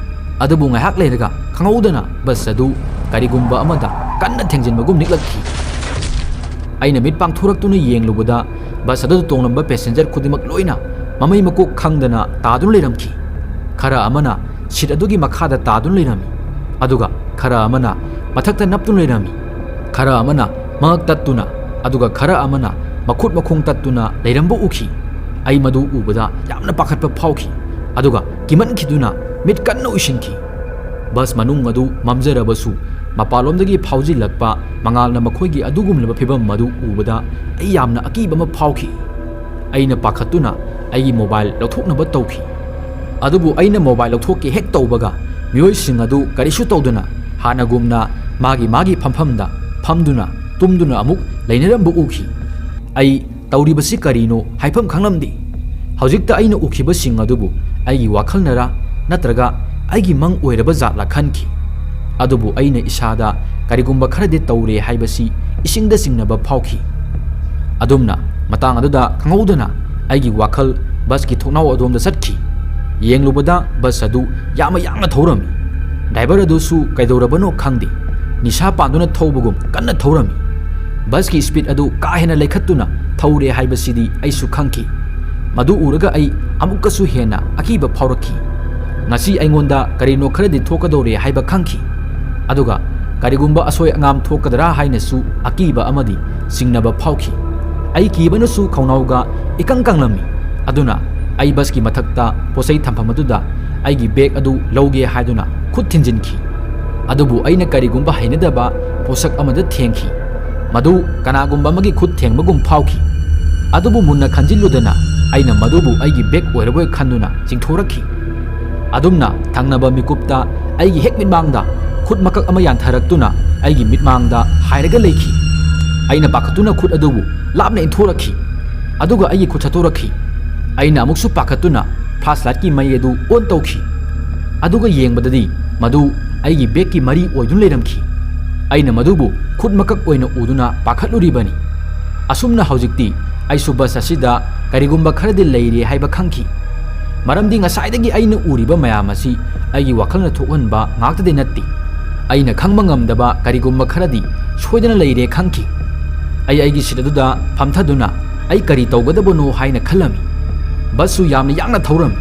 ꯑꯗꯨꯕꯨ ꯉꯥꯏꯍꯥꯛ ꯂꯩꯔꯒ ꯈꯪꯍꯧꯗꯅ ꯕꯁ ꯑꯗꯨ ꯀꯔꯤꯒꯨꯝꯕ ꯑꯃꯗ ꯀꯟꯅ ꯊꯦꯡꯖꯤꯟꯕꯒꯨꯝ ꯅꯤꯛꯂꯛꯈꯤ꯫ ꯑꯩꯅ ꯃꯤꯠ ꯄꯥꯡꯊꯣꯔꯛꯇꯨꯅ ꯌꯦꯡꯂꯨꯕꯗ ꯕꯁ ꯑꯗꯨꯗ ꯇꯣꯡꯂꯝꯕ ꯄꯦꯁꯦꯟꯖꯔ ꯈꯨꯗꯤꯡꯃꯛ ꯂꯣꯏꯅ ꯃꯃꯩ ꯃꯀꯣꯛ ꯈꯪꯗꯅ ꯇꯥꯗꯨꯅ ꯂꯩꯔꯝꯈꯤ꯫ ꯈꯔ ꯑꯃꯅ ꯁꯤꯠ ꯑꯗꯨꯒꯤ ꯃꯈꯥꯗ ꯇꯥꯗꯨꯅ ꯂꯩꯔꯝꯃꯤ, ꯑꯗꯨꯒ ꯈꯔ ꯑꯃꯅ ꯃꯊꯛꯇ ꯅꯞꯇꯨꯅ ꯂꯩꯔꯝꯃꯤ꯫ ꯈꯔ ꯑꯃꯅ ꯃꯉꯛ ꯇꯠꯇꯨꯅ, ꯑꯗꯨꯒ ꯈꯔ ꯑꯃꯅ ꯃꯈꯨꯠ ꯃꯈꯣꯡ ꯇꯠꯇꯨꯅ ꯂꯩꯔꯝꯕ ꯎꯈꯤ꯫ ꯑꯩ ꯃꯗꯨ ꯎꯕꯗ ꯌꯥꯝꯅ ꯄꯥꯈꯠꯄ ꯐꯥꯎꯈꯤ, ꯑꯗꯨꯒ ꯀꯤꯃꯟꯈꯤꯗꯨꯅ ꯃꯤꯠ ꯀꯟꯅ ꯎꯏꯁꯤꯟꯈꯤ꯫ ꯕꯁ ꯃꯅꯨꯡ ꯑꯗꯨ ꯃꯝꯖꯔꯕꯁꯨ, ꯃꯄꯥꯟꯂꯣꯝꯗꯒꯤ ꯐꯥꯎꯖꯤꯜꯂꯛꯄ ꯃꯉꯥꯜꯅ ꯃꯈꯣꯏꯒꯤ ꯑꯗꯨꯒꯨꯝꯂꯕ ꯐꯤꯚꯝ ꯑꯗꯨ ꯎꯕꯗ ꯑꯩ ꯌꯥꯝꯅ ꯑꯀꯤꯕ ꯑꯃ ꯐꯥꯎꯈꯤ꯫ ꯑꯩꯅ ꯄꯥꯈꯠꯇꯨꯅ ꯑꯩꯒꯤ ꯃꯣꯕꯥꯏꯜ ꯂꯧꯊꯣꯛꯅꯕ ꯇꯧꯈꯤ꯫ ꯑꯗꯨꯕꯨ ꯑꯩꯅ ꯃꯣꯕꯥꯏꯜ ꯂꯧꯊꯣꯛꯀꯦ ꯍꯦꯛ ꯇꯧꯕꯒ, ꯃꯤꯑꯣꯏꯁꯤꯡ ꯑꯗꯨ ꯀꯔꯤꯁꯨ ꯇꯧꯗꯅ ꯍꯥꯟꯅꯒꯨꯝꯅ ꯃꯥꯒꯤ ꯃꯥꯒꯤ ꯐꯝꯐꯝꯗ ꯐꯝꯗꯨꯅ ꯇꯨꯝꯗꯨꯅ ꯑꯃꯨꯛ ꯂꯩꯅꯔꯝꯕ ꯎꯈꯤ꯫ ꯑꯩ ꯇꯧꯔꯤꯕꯁꯤ ꯀꯔꯤꯅꯣ ꯍꯥꯏꯐꯝ ꯈꯪꯂꯝꯗꯦ꯫ ꯍꯧꯖꯤꯛꯇ ꯑꯩꯅ ꯎꯈꯤꯕꯁꯤꯡ ꯑꯗꯨꯕꯨ ꯑꯩꯒꯤ ꯋꯥꯈꯜꯅꯔꯥ ꯅꯠꯇ꯭ꯔꯒ ꯑꯩꯒꯤ ꯃꯪ ꯑꯣꯏꯔꯕ ꯖꯥꯠꯂ ꯈꯟꯈꯤ꯫ ꯑꯗꯨꯕꯨ ꯑꯩꯅ ꯏꯁꯥꯗ ꯀꯔꯤꯒꯨꯝꯕ ꯈꯔꯗꯤ ꯇꯧꯔꯦ ꯍꯥꯏꯕꯁꯤ ꯏꯁꯤꯡꯗ ꯆꯤꯡꯅꯕ ꯐꯥꯎꯈꯤ꯫ ꯑꯗꯨꯝꯅ ꯃꯇꯥꯡ ꯑꯗꯨꯗ ꯈꯪꯍꯧꯗꯅ ꯑꯩꯒꯤ ꯋꯥꯈꯜ ꯕꯁꯀꯤ ꯊꯣꯡꯅꯥꯎ ꯑꯗꯣꯝꯗ ꯆꯠꯈꯤ꯫ ꯌꯦꯡꯂꯨꯕꯗ ꯕꯁ ꯑꯗꯨ ꯌꯥꯝꯅ ꯌꯥꯡꯅ ꯊꯧꯔꯝꯃꯤ꯫ ꯗ꯭ꯔꯥꯏꯚꯔ ꯑꯗꯨꯁꯨ ꯀꯩꯗꯧꯔꯕꯅꯣ ꯈꯪꯗꯦ, ꯅꯤꯁꯥ ꯄꯥꯟꯗꯨꯅ ꯊꯧꯕꯒꯨꯝ ꯀꯟꯅ ꯊꯧꯔꯝꯃꯤ꯫ ꯕꯁꯀꯤ ꯁ꯭ꯄꯤꯗ ꯑꯗꯨ ꯀꯥ ꯍꯦꯟꯅ ꯂꯩꯈꯠꯇꯨꯅ ꯊꯧꯔꯦ ꯍꯥꯏꯕꯁꯤꯗꯤ ꯑꯩꯁꯨ ꯈꯪꯈꯤ꯫ ꯃꯗꯨ ꯎꯔꯒ ꯑꯩ ꯑꯃꯨꯛꯀꯁꯨ ꯍꯦꯟꯅ ꯑꯀꯤꯕ ꯐꯥꯎꯔꯛꯈꯤ꯫ ꯉꯁꯤ ꯑꯩꯉꯣꯟꯗ ꯀꯔꯤꯅꯣ ꯈꯔꯗꯤ ꯊꯣꯛꯀꯗꯧꯔꯦ ꯍꯥꯏꯕ ꯈꯪꯈꯤ꯫ ꯑꯗꯨꯒ ꯀꯔꯤꯒꯨꯝꯕ ꯑꯁꯣꯏ ꯑꯉꯥꯝ ꯊꯣꯛꯀꯗ꯭ꯔꯥ ꯍꯥꯏꯅꯁꯨ ꯑꯀꯤꯕ ꯑꯃꯗꯤ ꯆꯤꯡꯅꯕ ꯐꯥꯎꯈꯤ꯫ ꯑꯩ ꯀꯤꯕꯅꯁꯨ ꯈꯧꯅꯥꯎꯒ ꯏꯀꯪ ꯀꯪꯂꯝꯃꯤ꯫ ꯑꯗꯨꯅ ꯑꯩ ꯕꯁꯀꯤ ꯃꯊꯛꯇ ꯄꯣꯠꯆꯩ ꯊꯝꯐꯝ ꯑꯗꯨꯗ ꯑꯩꯒꯤ ꯕꯦꯒ ꯑꯗꯨ ꯂꯧꯒꯦ ꯍꯥꯏꯗꯨꯅ ꯈꯨꯠ ꯊꯤꯟꯖꯤꯟꯈꯤ꯫ ꯑꯗꯨꯕꯨ ꯑꯩꯅ ꯀꯔꯤꯒꯨꯝꯕ ꯍꯩꯅꯗꯕ ꯄꯣꯠꯁꯛ ꯑꯃꯗ ꯊꯦꯡꯈꯤ꯫ ꯃꯗꯨ ꯀꯅꯥꯒꯨꯝꯕ ꯑꯃꯒꯤ ꯈꯨꯠ ꯊꯦꯡꯕꯒꯨꯝ ꯐꯥꯎꯈꯤ꯫ ꯑꯗꯨꯕꯨ ꯃꯨꯟꯅ ꯈꯟꯖꯤꯜꯂꯨꯗꯅ ꯑꯩꯅ ꯃꯗꯨꯕꯨ ꯑꯩꯒꯤ ꯕꯦꯒ ꯑꯣꯏꯔꯕꯣꯏ ꯈꯟꯗꯨꯅ ꯆꯤꯡꯊꯣꯔꯛꯈꯤ꯫ ꯑꯗꯨꯝꯅ ꯊꯪꯅꯕ ꯃꯤꯀꯨꯞꯇ ꯑꯩꯒꯤ ꯍꯦꯛ ꯃꯤꯠꯃꯥꯡꯗ ꯈꯨꯠ ꯃꯀꯛ ꯑꯃ ꯌꯥꯟꯊꯔꯛꯇꯨꯅ ꯑꯩꯒꯤ ꯃꯤꯠꯃꯥꯡꯗ ꯍꯥꯏꯔꯒ ꯂꯩꯈꯤ꯫ ꯑꯩꯅ ꯄꯥꯈꯠꯇꯨꯅ ꯈꯨꯠ ꯑꯗꯨꯕꯨ ꯂꯥꯞꯅ ꯏꯟꯊꯣꯔꯛꯈꯤ꯫ ꯑꯗꯨꯒ ꯑꯩꯒꯤ ꯈꯨꯠ ꯁꯠꯇꯣꯔꯛꯈꯤ꯫ ꯑꯩꯅ ꯑꯃꯨꯛꯁꯨ ꯄꯥꯈꯠꯇꯨꯅ ꯐ꯭ꯂꯥꯁ ꯂꯥꯏꯠꯀꯤ ꯃꯩ ꯑꯗꯨ ꯑꯣꯟ ꯇꯧꯈꯤ꯫ ꯑꯗꯨꯒ ꯌꯦꯡꯕꯗꯗꯤ ꯃꯗꯨ ꯑꯩꯒꯤ ꯕꯦꯒꯀꯤ ꯃꯔꯤ ꯑꯣꯏꯗꯨꯅ ꯂꯩꯔꯝꯈꯤ꯫ ꯑꯩꯅ ꯃꯗꯨꯕꯨ ꯈꯨꯠ ꯃꯀꯛ ꯑꯣꯏꯅ ꯎꯗꯨꯅ ꯄꯥꯈꯠꯂꯨꯔꯤꯕꯅꯤ꯫ ꯑꯁꯨꯝꯅ ꯍꯧꯖꯤꯛꯇꯤ ꯑꯩꯁꯨ ꯕꯁ ꯑꯁꯤꯗ ꯀꯔꯤꯒꯨꯝꯕ ꯈꯔꯗꯤ ꯂꯩꯔꯦ ꯍꯥꯏꯕ ꯈꯪꯈꯤ꯫ ꯃꯔꯝꯗꯤ ꯉꯁꯥꯏꯗꯒꯤ ꯑꯩꯅ ꯎꯔꯤꯕ ꯃꯌꯥꯝ ꯑꯁꯤ ꯑꯩꯒꯤ ꯋꯥꯈꯜꯅ ꯊꯣꯛꯍꯟꯕ ꯉꯥꯛꯇꯗꯤ ꯅꯠꯇꯦ꯫ ꯑꯩꯅ ꯈꯪꯕ ꯉꯝꯗꯕ ꯀꯔꯤꯒꯨꯝꯕ ꯈꯔꯗꯤ ꯁꯣꯏꯗꯅ ꯂꯩꯔꯦ ꯈꯪꯈꯤ꯫ ꯑꯩ ꯑꯩꯒꯤ ꯁꯤꯠ ꯑꯗꯨꯗ ꯐꯝꯊꯗꯨꯅ ꯑꯩ ꯀꯔꯤ ꯇꯧꯒꯗꯕꯅꯣ ꯍꯥꯏꯅ ꯈꯜꯂꯝꯃꯤ꯫ ꯕꯁꯁꯨ ꯌꯥꯝꯅ ꯌꯥꯡꯅ ꯊꯧꯔꯝꯃꯤ꯫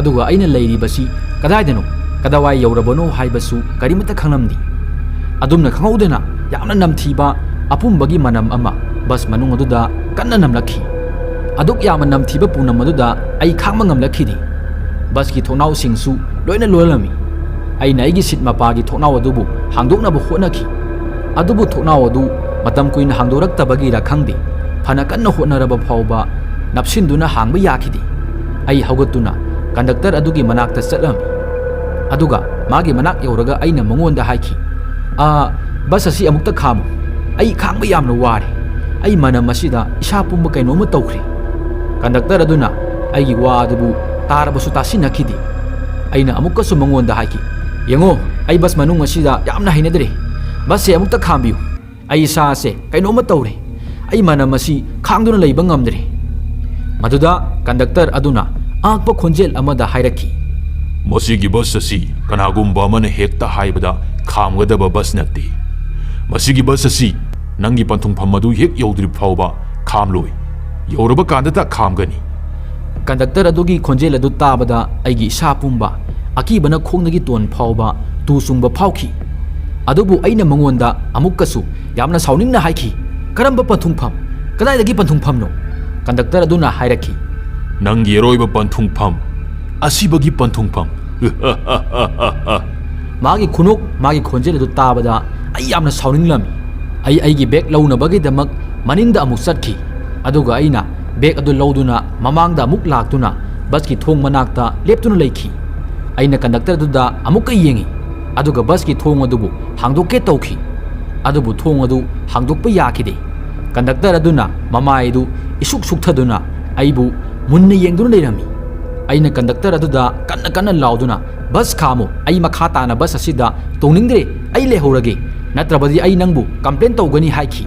ꯑꯗꯨꯒ ꯑꯩꯅ ꯂꯩꯔꯤꯕꯁꯤ ꯀꯗꯥꯏꯗꯅꯣ, ꯀꯗꯥꯏꯋꯥꯏ ꯌꯧꯔꯕꯅꯣ ꯍꯥꯏꯕꯁꯨ ꯀꯔꯤꯃꯠꯇ ꯈꯪꯂꯝꯗꯦ꯫ ꯑꯗꯨꯝꯅ ꯈꯪꯍꯧꯗꯅ ꯌꯥꯝꯅ ꯅꯝꯊꯤꯕ ꯑꯄꯨꯝꯕꯒꯤ ꯃꯅꯝ ꯑꯃ ꯕꯁ ꯃꯅꯨꯡ ꯑꯗꯨꯗ ꯀꯟꯅ ꯅꯝꯂꯛꯈꯤ꯫ ꯑꯗꯨꯛ ꯌꯥꯝꯅ ꯅꯝꯊꯤꯕ ꯄꯨꯝꯅꯝ ꯑꯗꯨꯗ ꯑꯩ ꯈꯥꯡꯕ ꯉꯝꯂꯛꯈꯤꯗꯦ꯫ ꯕꯁꯀꯤ ꯊꯣꯡꯅꯥꯎꯁꯤꯡꯁꯨ ꯂꯣꯏꯅ ꯂꯣꯜꯂꯝꯃꯤ꯫ ꯑꯩꯅ ꯑꯩꯒꯤ ꯁꯤꯠ ꯃꯄꯥꯒꯤ ꯊꯣꯡꯅꯥꯎ ꯑꯗꯨꯕꯨ ꯍꯥꯡꯗꯣꯛꯅꯕ ꯍꯣꯠꯅꯈꯤ꯫ ꯑꯗꯨꯕꯨ ꯊꯣꯡꯅꯥꯎ ꯑꯗꯨ ꯃꯇꯝ ꯀꯨꯏꯅ ꯍꯥꯡꯗꯣꯔꯛꯇꯕꯒꯤꯔ ꯈꯪꯗꯦ, ꯐꯅ ꯀꯟꯅ ꯍꯣꯠꯅꯔꯕ ꯐꯥꯎꯕ ꯅꯞꯁꯤꯟꯗꯨꯅ ꯍꯥꯡꯕ ꯌꯥꯈꯤꯗꯦ꯫ ꯑꯩ ꯍꯧꯒꯠꯇꯨꯅ ꯀꯟꯗꯛꯇꯔ ꯑꯗꯨꯒꯤ ꯃꯅꯥꯛꯇ ꯆꯠꯂꯝꯃꯤ꯫ ꯑꯗꯨꯒ ꯃꯥꯒꯤ ꯃꯅꯥꯛ ꯌꯧꯔꯒ ꯑꯩꯅ ꯃꯉꯣꯟꯗ ꯍꯥꯏꯈꯤ, "ꯑ, ꯕꯁ ꯑꯁꯤ ꯑꯃꯨꯛꯇ ꯈꯥꯝꯃꯨ꯫ ꯑꯩ ꯈꯥꯡꯕ ꯌꯥꯝꯅ ꯋꯥꯔꯦ꯫ ꯑꯩ ꯃꯅꯝ ꯑꯁꯤꯗ ꯏꯁꯥ ꯄꯨꯝꯕ ꯀꯩꯅꯣꯝꯃ ꯇꯧꯈ꯭ꯔꯦ꯫" ꯀꯟꯗꯛꯇꯔ ꯑꯗꯨꯅ ꯑꯩꯒꯤ ꯋꯥ ꯑꯗꯨꯕꯨ ꯇꯥꯔꯕꯁꯨ ꯇꯥꯁꯤꯟꯅꯈꯤꯗꯦ꯫ ꯑꯩꯅ ꯑꯃꯨꯛꯀꯁꯨ ꯃꯉꯣꯟꯗ ꯍꯥꯏꯈꯤ, "ꯌꯦꯡꯉꯣ, ꯑꯩ ꯕꯁ ꯃꯅꯨꯡ ꯑꯁꯤꯗ ꯌꯥꯝꯅ ꯍꯩꯅꯗ꯭ꯔꯦ꯫ ꯕꯁꯁꯦ ꯑꯃꯨꯛꯇ ꯈꯥꯝꯕꯤꯌꯨ꯫ ꯑꯩ ꯏꯁꯥꯁꯦ ꯀꯩꯅꯣꯝꯃ ꯇꯧꯔꯦ꯫ ꯑꯩ ꯃꯅꯝ ꯑꯁꯤ ꯈꯥꯡꯗꯨꯅ ꯂꯩꯕ ꯉꯝꯗ꯭ꯔꯦ꯫" ꯃꯗꯨꯗ ꯀꯟꯗꯛꯇꯔ ꯑꯗꯨꯅ ꯑꯉꯛꯄ ꯈꯣꯟꯖꯦꯜ ꯑꯃꯗ ꯍꯥꯏꯔꯛꯈꯤ, "ꯃꯁꯤꯒꯤ ꯕꯁ ꯑꯁꯤ ꯀꯅꯥꯒꯨꯝꯕ ꯑꯃꯅ ꯍꯦꯛꯇ ꯍꯥꯏꯕꯗ ꯈꯥꯝꯒꯗꯕ ꯕꯁ ꯅꯠꯇꯦ꯫ ꯃꯁꯤꯒꯤ ꯕꯁ ꯑꯁꯤ ꯅꯪꯒꯤ ꯄꯟꯊꯨꯡꯐꯝ ꯑꯗꯨ ꯍꯦꯛ ꯌꯧꯗ꯭ꯔꯤꯕ ꯐꯥꯎꯕ ꯈꯥꯝꯂꯣꯏ꯫ ꯌꯧꯔꯕ ꯀꯥꯟꯗꯇ ꯈꯥꯝꯒꯅꯤ꯫" ꯀꯟꯗꯛꯇꯔ ꯑꯗꯨꯒꯤ ꯈꯣꯟꯖꯦꯜ ꯑꯗꯨ ꯇꯥꯕꯗ ꯑꯩꯒꯤ ꯏꯁꯥ ꯄꯨꯝꯕ, ꯑꯀꯤꯕꯅ ꯈꯣꯡꯗꯒꯤ ꯇꯣꯟ ꯐꯥꯎꯕ ꯇꯨ ꯆꯨꯡꯕ ꯐꯥꯎꯈꯤ꯫ ꯑꯗꯨꯕꯨ ꯑꯩꯅ ꯃꯉꯣꯟꯗ ꯑꯃꯨꯛꯀꯁꯨ ꯌꯥꯝꯅ ꯁꯥꯎꯅꯤꯡꯅ ꯍꯥꯏꯈꯤ, "ꯀꯔꯝꯕ ꯄꯟꯊꯨꯡꯐꯝ? ꯀꯗꯥꯏꯗꯒꯤ ꯄꯟꯊꯨꯡꯐꯝꯅꯣ?" ꯀꯟꯗꯛꯇꯔ ꯑꯗꯨꯅ ꯍꯥꯏꯔꯛꯈꯤ, "ꯅꯪꯒꯤ ꯑꯔꯣꯏꯕ ꯄꯟꯊꯨꯡꯐꯝ, ꯑꯁꯤꯕꯒꯤ ꯄꯟꯊꯨꯡꯐꯝ꯫" ꯃꯥꯒꯤ ꯈꯨꯅꯣꯛ, ꯃꯥꯒꯤ ꯈꯣꯟꯖꯦꯜ ꯑꯗꯨ ꯇꯥꯕꯗ ꯑꯩ ꯌꯥꯝꯅ ꯁꯥꯎꯅꯤꯡꯂꯝꯃꯤ꯫ ꯑꯩ ꯑꯩꯒꯤ ꯕꯦꯒ ꯂꯧꯅꯕꯒꯤꯗꯃꯛ ꯃꯅꯤꯡꯗ ꯑꯃꯨꯛ ꯆꯠꯈꯤ꯫ ꯑꯗꯨꯒ ꯑꯩꯅ ꯕꯦꯒ ꯑꯗꯨ ꯂꯧꯗꯨꯅ ꯃꯃꯥꯡꯗ ꯑꯃꯨꯛ ꯂꯥꯛꯇꯨꯅ ꯕꯁꯀꯤ ꯊꯣꯡ ꯃꯅꯥꯛꯇ ꯂꯦꯞꯇꯨꯅ ꯂꯩꯈꯤ꯫ ꯑꯩꯅ ꯀꯟꯗꯛꯇꯔ ꯑꯗꯨꯗ ꯑꯃꯨꯛꯀ ꯌꯦꯡꯉꯤ, ꯑꯗꯨꯒ ꯕꯁꯀꯤ ꯊꯣꯡ ꯑꯗꯨꯕꯨ ꯍꯥꯡꯗꯣꯛꯀꯦ ꯇꯧꯈꯤ꯫ ꯑꯗꯨꯕꯨ ꯊꯣꯡ ꯑꯗꯨ ꯍꯥꯡꯗꯣꯛꯄ ꯌꯥꯈꯤꯗꯦ꯫ ꯀꯟꯗꯛꯇꯔ ꯑꯗꯨꯅ ꯃꯃꯥꯏ ꯑꯗꯨ ꯏꯁꯨꯛ ꯁꯨꯛꯊꯗꯨꯅ ꯑꯩꯕꯨ ꯃꯨꯟꯅ ꯌꯦꯡꯗꯨꯅ ꯂꯩꯔꯝꯃꯤ꯫ ꯑꯩꯅ ꯀꯟꯗꯛꯇꯔ ꯑꯗꯨꯗ ꯀꯟꯅ ꯀꯟꯅ ꯂꯥꯎꯗꯨꯅ, "ꯕꯁ ꯈꯥꯝꯃꯨ, ꯑꯩ ꯃꯈꯥ ꯇꯥꯅ ꯕꯁ ꯑꯁꯤꯗ ꯇꯣꯡꯅꯤꯡꯗ꯭ꯔꯦ, ꯑꯩ ꯂꯩꯍꯧꯔꯒꯦ, ꯅꯠꯇ꯭ꯔꯕꯗꯤ ꯑꯩ ꯅꯪꯕꯨ ꯀꯝꯄ꯭ꯂꯦꯟ ꯇꯧꯒꯅꯤ" ꯍꯥꯏꯈꯤ꯫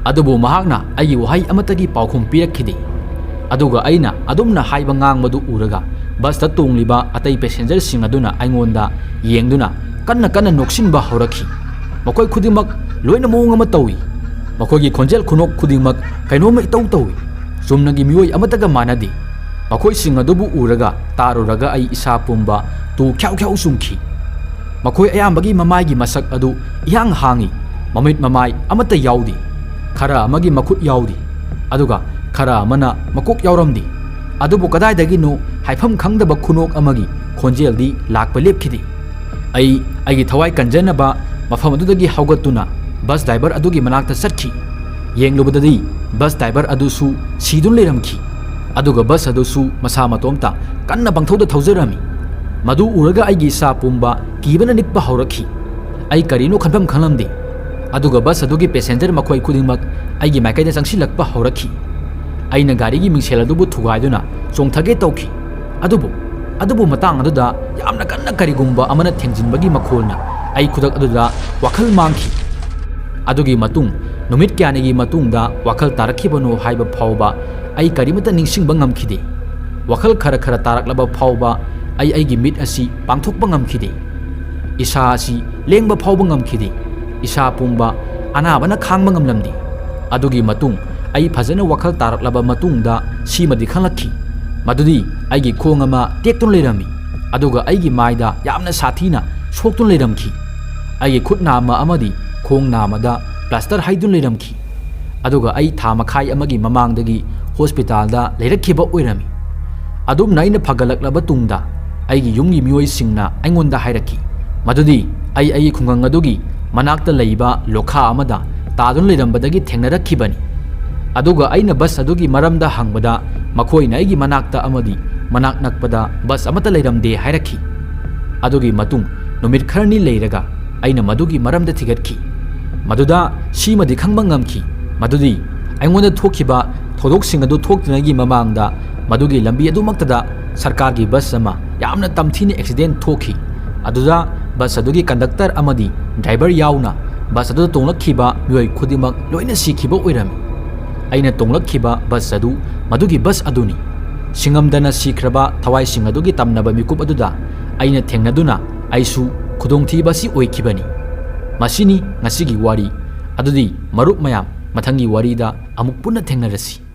ꯑꯗꯨꯕꯨ ꯃꯍꯥꯛꯅ ꯑꯩꯒꯤ ꯋꯥꯍꯩ ꯑꯃꯠꯇꯒꯤ ꯄꯥꯎꯈꯨꯝ ꯄꯤꯔꯛꯈꯤꯗꯦ꯫ ꯑꯗꯨꯒ ꯑꯩꯅ ꯑꯗꯨꯝꯅ ꯍꯥꯏꯕ ꯉꯥꯡꯕꯗꯨ ꯎꯔꯒ ꯕꯁꯇ ꯇꯣꯡꯂꯤꯕ ꯑꯇꯩ ꯄꯦꯁꯦꯟꯖꯔꯁꯤꯡ ꯑꯗꯨꯅ ꯑꯩꯉꯣꯟꯗ ꯌꯦꯡꯗꯨꯅ ꯀꯟꯅ ꯀꯟꯅ ꯅꯣꯛꯁꯤꯟꯕ ꯍꯧꯔꯛꯈꯤ꯫ ꯃꯈꯣꯏ ꯈꯨꯗꯤꯡꯃꯛ ꯂꯣꯏꯅ ꯃꯑꯣꯡ ꯑꯃ ꯇꯧꯏ꯫ ꯃꯈꯣꯏꯒꯤ ꯈꯣꯟꯖꯦꯜ ꯈꯨꯅꯣꯛ ꯈꯨꯗꯤꯡꯃꯛ ꯀꯩꯅꯣꯝꯃ ꯏꯇꯧ ꯇꯧꯏ꯫ ꯆꯨꯝꯅꯒꯤ ꯃꯤꯑꯣꯏ ꯑꯃꯠꯇꯒ ꯃꯥꯟꯅꯗꯦ꯫ ꯃꯈꯣꯏꯁꯤꯡ ꯑꯗꯨꯕꯨ ꯎꯔꯒ ꯇꯥꯔꯨꯔꯒ ꯑꯩ ꯏꯁꯥ ꯄꯨꯝꯕ ꯇꯨ ꯈ꯭ꯌꯥꯎ ꯈ꯭ꯌꯥꯎ ꯆꯨꯡꯈꯤ꯫ ꯃꯈꯣꯏ ꯑꯌꯥꯝꯕꯒꯤ ꯃꯃꯥꯏꯒꯤ ꯃꯁꯛ ꯑꯗꯨ ꯏꯍꯥꯡ ꯍꯥꯡꯏ, ꯃꯃꯤꯠ ꯃꯃꯥꯏ ꯑꯃꯠꯇ ꯌꯥꯎꯗꯦ꯫ ꯈꯔ ꯑꯃꯒꯤ ꯃꯈꯨꯠ ꯌꯥꯎꯗꯦ, ꯑꯗꯨꯒ ꯈꯔ ꯑꯃꯅ ꯃꯀꯣꯛ ꯌꯥꯎꯔꯝꯗꯦ꯫ ꯑꯗꯨꯕꯨ ꯀꯗꯥꯏꯗꯒꯤꯅꯣ ꯍꯥꯏꯐꯝ ꯈꯪꯗꯕ ꯈꯨꯅꯣꯛ ꯑꯃꯒꯤ ꯈꯣꯟꯖꯦꯜꯗꯤ ꯂꯥꯛꯄ ꯂꯦꯞꯈꯤꯗꯦ꯫ ꯑꯩ ꯑꯩꯒꯤ ꯊꯋꯥꯏ ꯀꯟꯖꯅꯕ ꯃꯐꯝ ꯑꯗꯨꯗꯒꯤ ꯍꯧꯒꯠꯇꯨꯅ ꯕꯁ ꯗ꯭ꯔꯥꯏꯚꯔ ꯑꯗꯨꯒꯤ ꯃꯅꯥꯛꯇ ꯆꯠꯈꯤ꯫ ꯌꯦꯡꯂꯨꯕꯗꯗꯤ ꯕꯁ ꯗ꯭ꯔꯥꯏꯚꯔ ꯑꯗꯨꯁꯨ ꯁꯤꯗꯨꯅ ꯂꯩꯔꯝꯈꯤ꯫ ꯑꯗꯨꯒ ꯕꯁ ꯑꯗꯨꯁꯨ ꯃꯁꯥ ꯃꯇꯣꯝꯇ ꯀꯟꯅ ꯄꯪꯊꯧꯗ ꯊꯧꯖꯔꯝꯃꯤ꯫ ꯃꯗꯨ ꯎꯔꯒ ꯑꯩꯒꯤ ꯏꯁꯥ ꯄꯨꯝꯕ ꯀꯤꯕꯅ ꯅꯤꯛꯄ ꯍꯧꯔꯛꯈꯤ꯫ ꯑꯩ ꯀꯔꯤꯅꯣ ꯈꯟꯐꯝ ꯈꯪꯂꯝꯗꯦ꯫ ꯑꯗꯨꯒ ꯕꯁ ꯑꯗꯨꯒꯤ ꯄꯦꯁꯦꯟꯖꯔ ꯃꯈꯣꯏ ꯈꯨꯗꯤꯡꯃꯛ ꯑꯩꯒꯤ ꯃꯥꯏꯀꯩꯗ ꯆꯪꯁꯤꯜꯂꯛꯄ ꯍꯧꯔꯛꯈꯤ꯫ ꯑꯩꯅ ꯒꯥꯔꯤꯒꯤ ꯃꯤꯡꯁꯦꯜ ꯑꯗꯨꯕꯨ ꯊꯨꯒꯥꯏꯗꯨꯅ ꯆꯣꯡꯊꯒꯦ ꯇꯧꯈꯤ꯫ ꯑꯗꯨꯕꯨ, ꯑꯗꯨꯕꯨ ꯃꯇꯥꯡ ꯑꯗꯨꯗ ꯌꯥꯝꯅ ꯀꯟꯅ ꯀꯔꯤꯒꯨꯝꯕ ꯑꯃꯅ ꯊꯦꯡꯖꯤꯟꯕꯒꯤ ꯃꯈꯣꯜꯅ ꯑꯩ ꯈꯨꯗꯛ ꯑꯗꯨꯗ ꯋꯥꯈꯜ ꯃꯥꯡꯈꯤ꯫ ꯑꯗꯨꯒꯤ ꯃꯇꯨꯡ ꯅꯨꯃꯤꯠ ꯀꯌꯥꯅꯤꯒꯤ ꯃꯇꯨꯡꯗ ꯋꯥꯈꯜ ꯇꯥꯔꯛꯈꯤꯕꯅꯣ ꯍꯥꯏꯕ ꯐꯥꯎꯕ ꯑꯩ ꯀꯔꯤꯃꯠꯇ ꯅꯤꯡꯁꯤꯡꯕ ꯉꯝꯈꯤꯗꯦ꯫ ꯋꯥꯈꯜ ꯈꯔ ꯈꯔ ꯇꯥꯔꯛꯂꯕ ꯐꯥꯎꯕ ꯑꯩ ꯑꯩꯒꯤ ꯃꯤꯠ ꯑꯁꯤ ꯄꯥꯡꯊꯣꯛꯄ ꯉꯝꯈꯤꯗꯦ꯫ ꯏꯁꯥ ꯑꯁꯤ ꯂꯦꯡꯕ ꯐꯥꯎꯕ ꯉꯝꯈꯤꯗꯦ꯫ ꯏꯁꯥ ꯄꯨꯝꯕ ꯑꯅꯥꯕꯅ ꯈꯥꯡꯕ ꯉꯝꯂꯝꯗꯦ꯫ ꯑꯗꯨꯒꯤ ꯃꯇꯨꯡ ꯑꯩ ꯐꯖꯅ ꯋꯥꯈꯜ ꯇꯥꯔꯛꯂꯕ ꯃꯇꯨꯡꯗ ꯁꯤꯃꯗꯤ ꯈꯪꯂꯛꯈꯤ, ꯃꯗꯨꯗꯤ ꯑꯩꯒꯤ ꯈꯣꯡ ꯑꯃ ꯇꯦꯛꯇꯨꯅ ꯂꯩꯔꯝꯃꯤ, ꯑꯗꯨꯒ ꯑꯩꯒꯤ ꯃꯥꯏꯗ ꯌꯥꯝꯅ ꯁꯥꯊꯤꯅ ꯁꯣꯛꯇꯨꯅ ꯂꯩꯔꯝꯈꯤ꯫ ꯑꯩꯒꯤ ꯈꯨꯠ ꯅꯥꯝꯃ ꯑꯃꯗꯤ ꯈꯣꯡ ꯅꯥꯝꯃꯗ ꯄ꯭ꯂꯥꯁꯇꯔ ꯍꯩꯗꯨꯅ ꯂꯩꯔꯝꯈꯤ꯫ ꯑꯗꯨꯒ ꯑꯩ ꯊꯥ ꯃꯈꯥꯏ ꯑꯃꯒꯤ ꯃꯃꯥꯡꯗꯒꯤ ꯍꯣꯁꯄꯤꯇꯥꯜꯗ ꯂꯩꯔꯛꯈꯤꯕ ꯑꯣꯏꯔꯝꯃꯤ꯫ ꯑꯗꯨꯝꯅ ꯑꯩꯅ ꯐꯒꯠꯂꯛꯂꯕ ꯇꯨꯡꯗ ꯑꯩꯒꯤ ꯌꯨꯝꯒꯤ ꯃꯤꯑꯣꯏꯁꯤꯡꯅ ꯑꯩꯉꯣꯟꯗ ꯍꯥꯏꯔꯛꯈꯤ ꯃꯗꯨꯗꯤ ꯑꯩ ꯑꯩꯒꯤ ꯈꯨꯡꯒꯪ ꯑꯗꯨꯒꯤ ꯃꯅꯥꯛꯇ ꯂꯩꯕ ꯂꯣꯈꯥ ꯑꯃꯗ ꯇꯥꯗꯨꯅ ꯂꯩꯔꯝꯕꯗꯒꯤ ꯊꯦꯡꯅꯔꯛꯈꯤꯕꯅꯤ꯫ ꯑꯗꯨꯒ ꯑꯩꯅ ꯕꯁ ꯑꯗꯨꯒꯤ ꯃꯔꯝꯗ ꯍꯪꯕꯗ, ꯃꯈꯣꯏꯅ ꯑꯩꯒꯤ ꯃꯅꯥꯛꯇ ꯑꯃꯗꯤ ꯃꯅꯥꯛ ꯅꯛꯄꯗ ꯕꯁ ꯑꯃꯠꯇ ꯂꯩꯔꯝꯗꯦ ꯍꯥꯏꯔꯛꯈꯤ꯫ ꯑꯗꯨꯒꯤ ꯃꯇꯨꯡ ꯅꯨꯃꯤꯠ ꯈꯔꯅꯤ ꯂꯩꯔꯒ ꯑꯩꯅ ꯃꯗꯨꯒꯤ ꯃꯔꯝꯗ ꯊꯤꯒꯠꯈꯤ꯫ ꯃꯗꯨꯗ ꯁꯤꯃꯗꯤ ꯈꯪꯕ ꯉꯝꯈꯤ, ꯃꯗꯨꯗꯤ ꯑꯩꯉꯣꯟꯗ ꯊꯣꯛꯈꯤꯕ ꯊꯧꯗꯣꯛꯁꯤꯡ ꯑꯗꯨ ꯊꯣꯛꯇ꯭ꯔꯤꯉꯩꯒꯤ ꯃꯃꯥꯡꯗ ꯃꯗꯨꯒꯤ ꯂꯝꯕꯤ ꯑꯗꯨꯃꯛꯇꯗ ꯁꯔꯀꯥꯔꯒꯤ ꯕꯁ ꯑꯃ ꯌꯥꯝꯅ ꯇꯝꯊꯤꯅ ꯑꯦꯛꯁꯤꯗꯦꯟ ꯊꯣꯛꯈꯤ꯫ ꯑꯗꯨꯗ ꯕꯁ ꯑꯗꯨꯒꯤ ꯀꯟꯗꯛꯇꯔ ꯑꯃꯗꯤ ꯗ꯭ꯔꯥꯏꯚꯔ ꯌꯥꯎꯅ ꯕꯁ ꯑꯗꯨꯗ ꯇꯣꯡꯂꯛꯈꯤꯕ ꯃꯤꯑꯣꯏ ꯈꯨꯗꯤꯡꯃꯛ ꯂꯣꯏꯅ ꯁꯤꯈꯤꯕ ꯑꯣꯏꯔꯝꯃꯤ꯫ ꯑꯩꯅ ꯇꯣꯡꯂꯛꯈꯤꯕ ꯕꯁ ꯑꯗꯨ ꯃꯗꯨꯒꯤ ꯕꯁ ꯑꯗꯨꯅꯤ꯫ ꯁꯤꯡꯉꯝꯗꯅ ꯁꯤꯈ꯭ꯔꯕ ꯊꯋꯥꯏꯁꯤꯡ ꯑꯗꯨꯒꯤ ꯇꯝꯅꯕ ꯃꯤꯀꯨꯞ ꯑꯗꯨꯗ ꯑꯩꯅ ꯊꯦꯡꯅꯗꯨꯅ ꯑꯩꯁꯨ ꯈꯨꯗꯣꯡꯊꯤꯕ ꯑꯁꯤ ꯑꯣꯏꯈꯤꯕꯅꯤ꯫ ꯃꯁꯤꯅꯤ ꯉꯁꯤꯒꯤ ꯋꯥꯔꯤ꯫ ꯑꯗꯨꯗꯤ ꯃꯔꯨꯞ ꯃꯌꯥꯝ, ꯃꯊꯪꯒꯤ ꯋꯥꯔꯤꯗ ꯑꯃꯨꯛ ꯄꯨꯟꯅ ꯊꯦꯡꯅꯔꯁꯤ꯫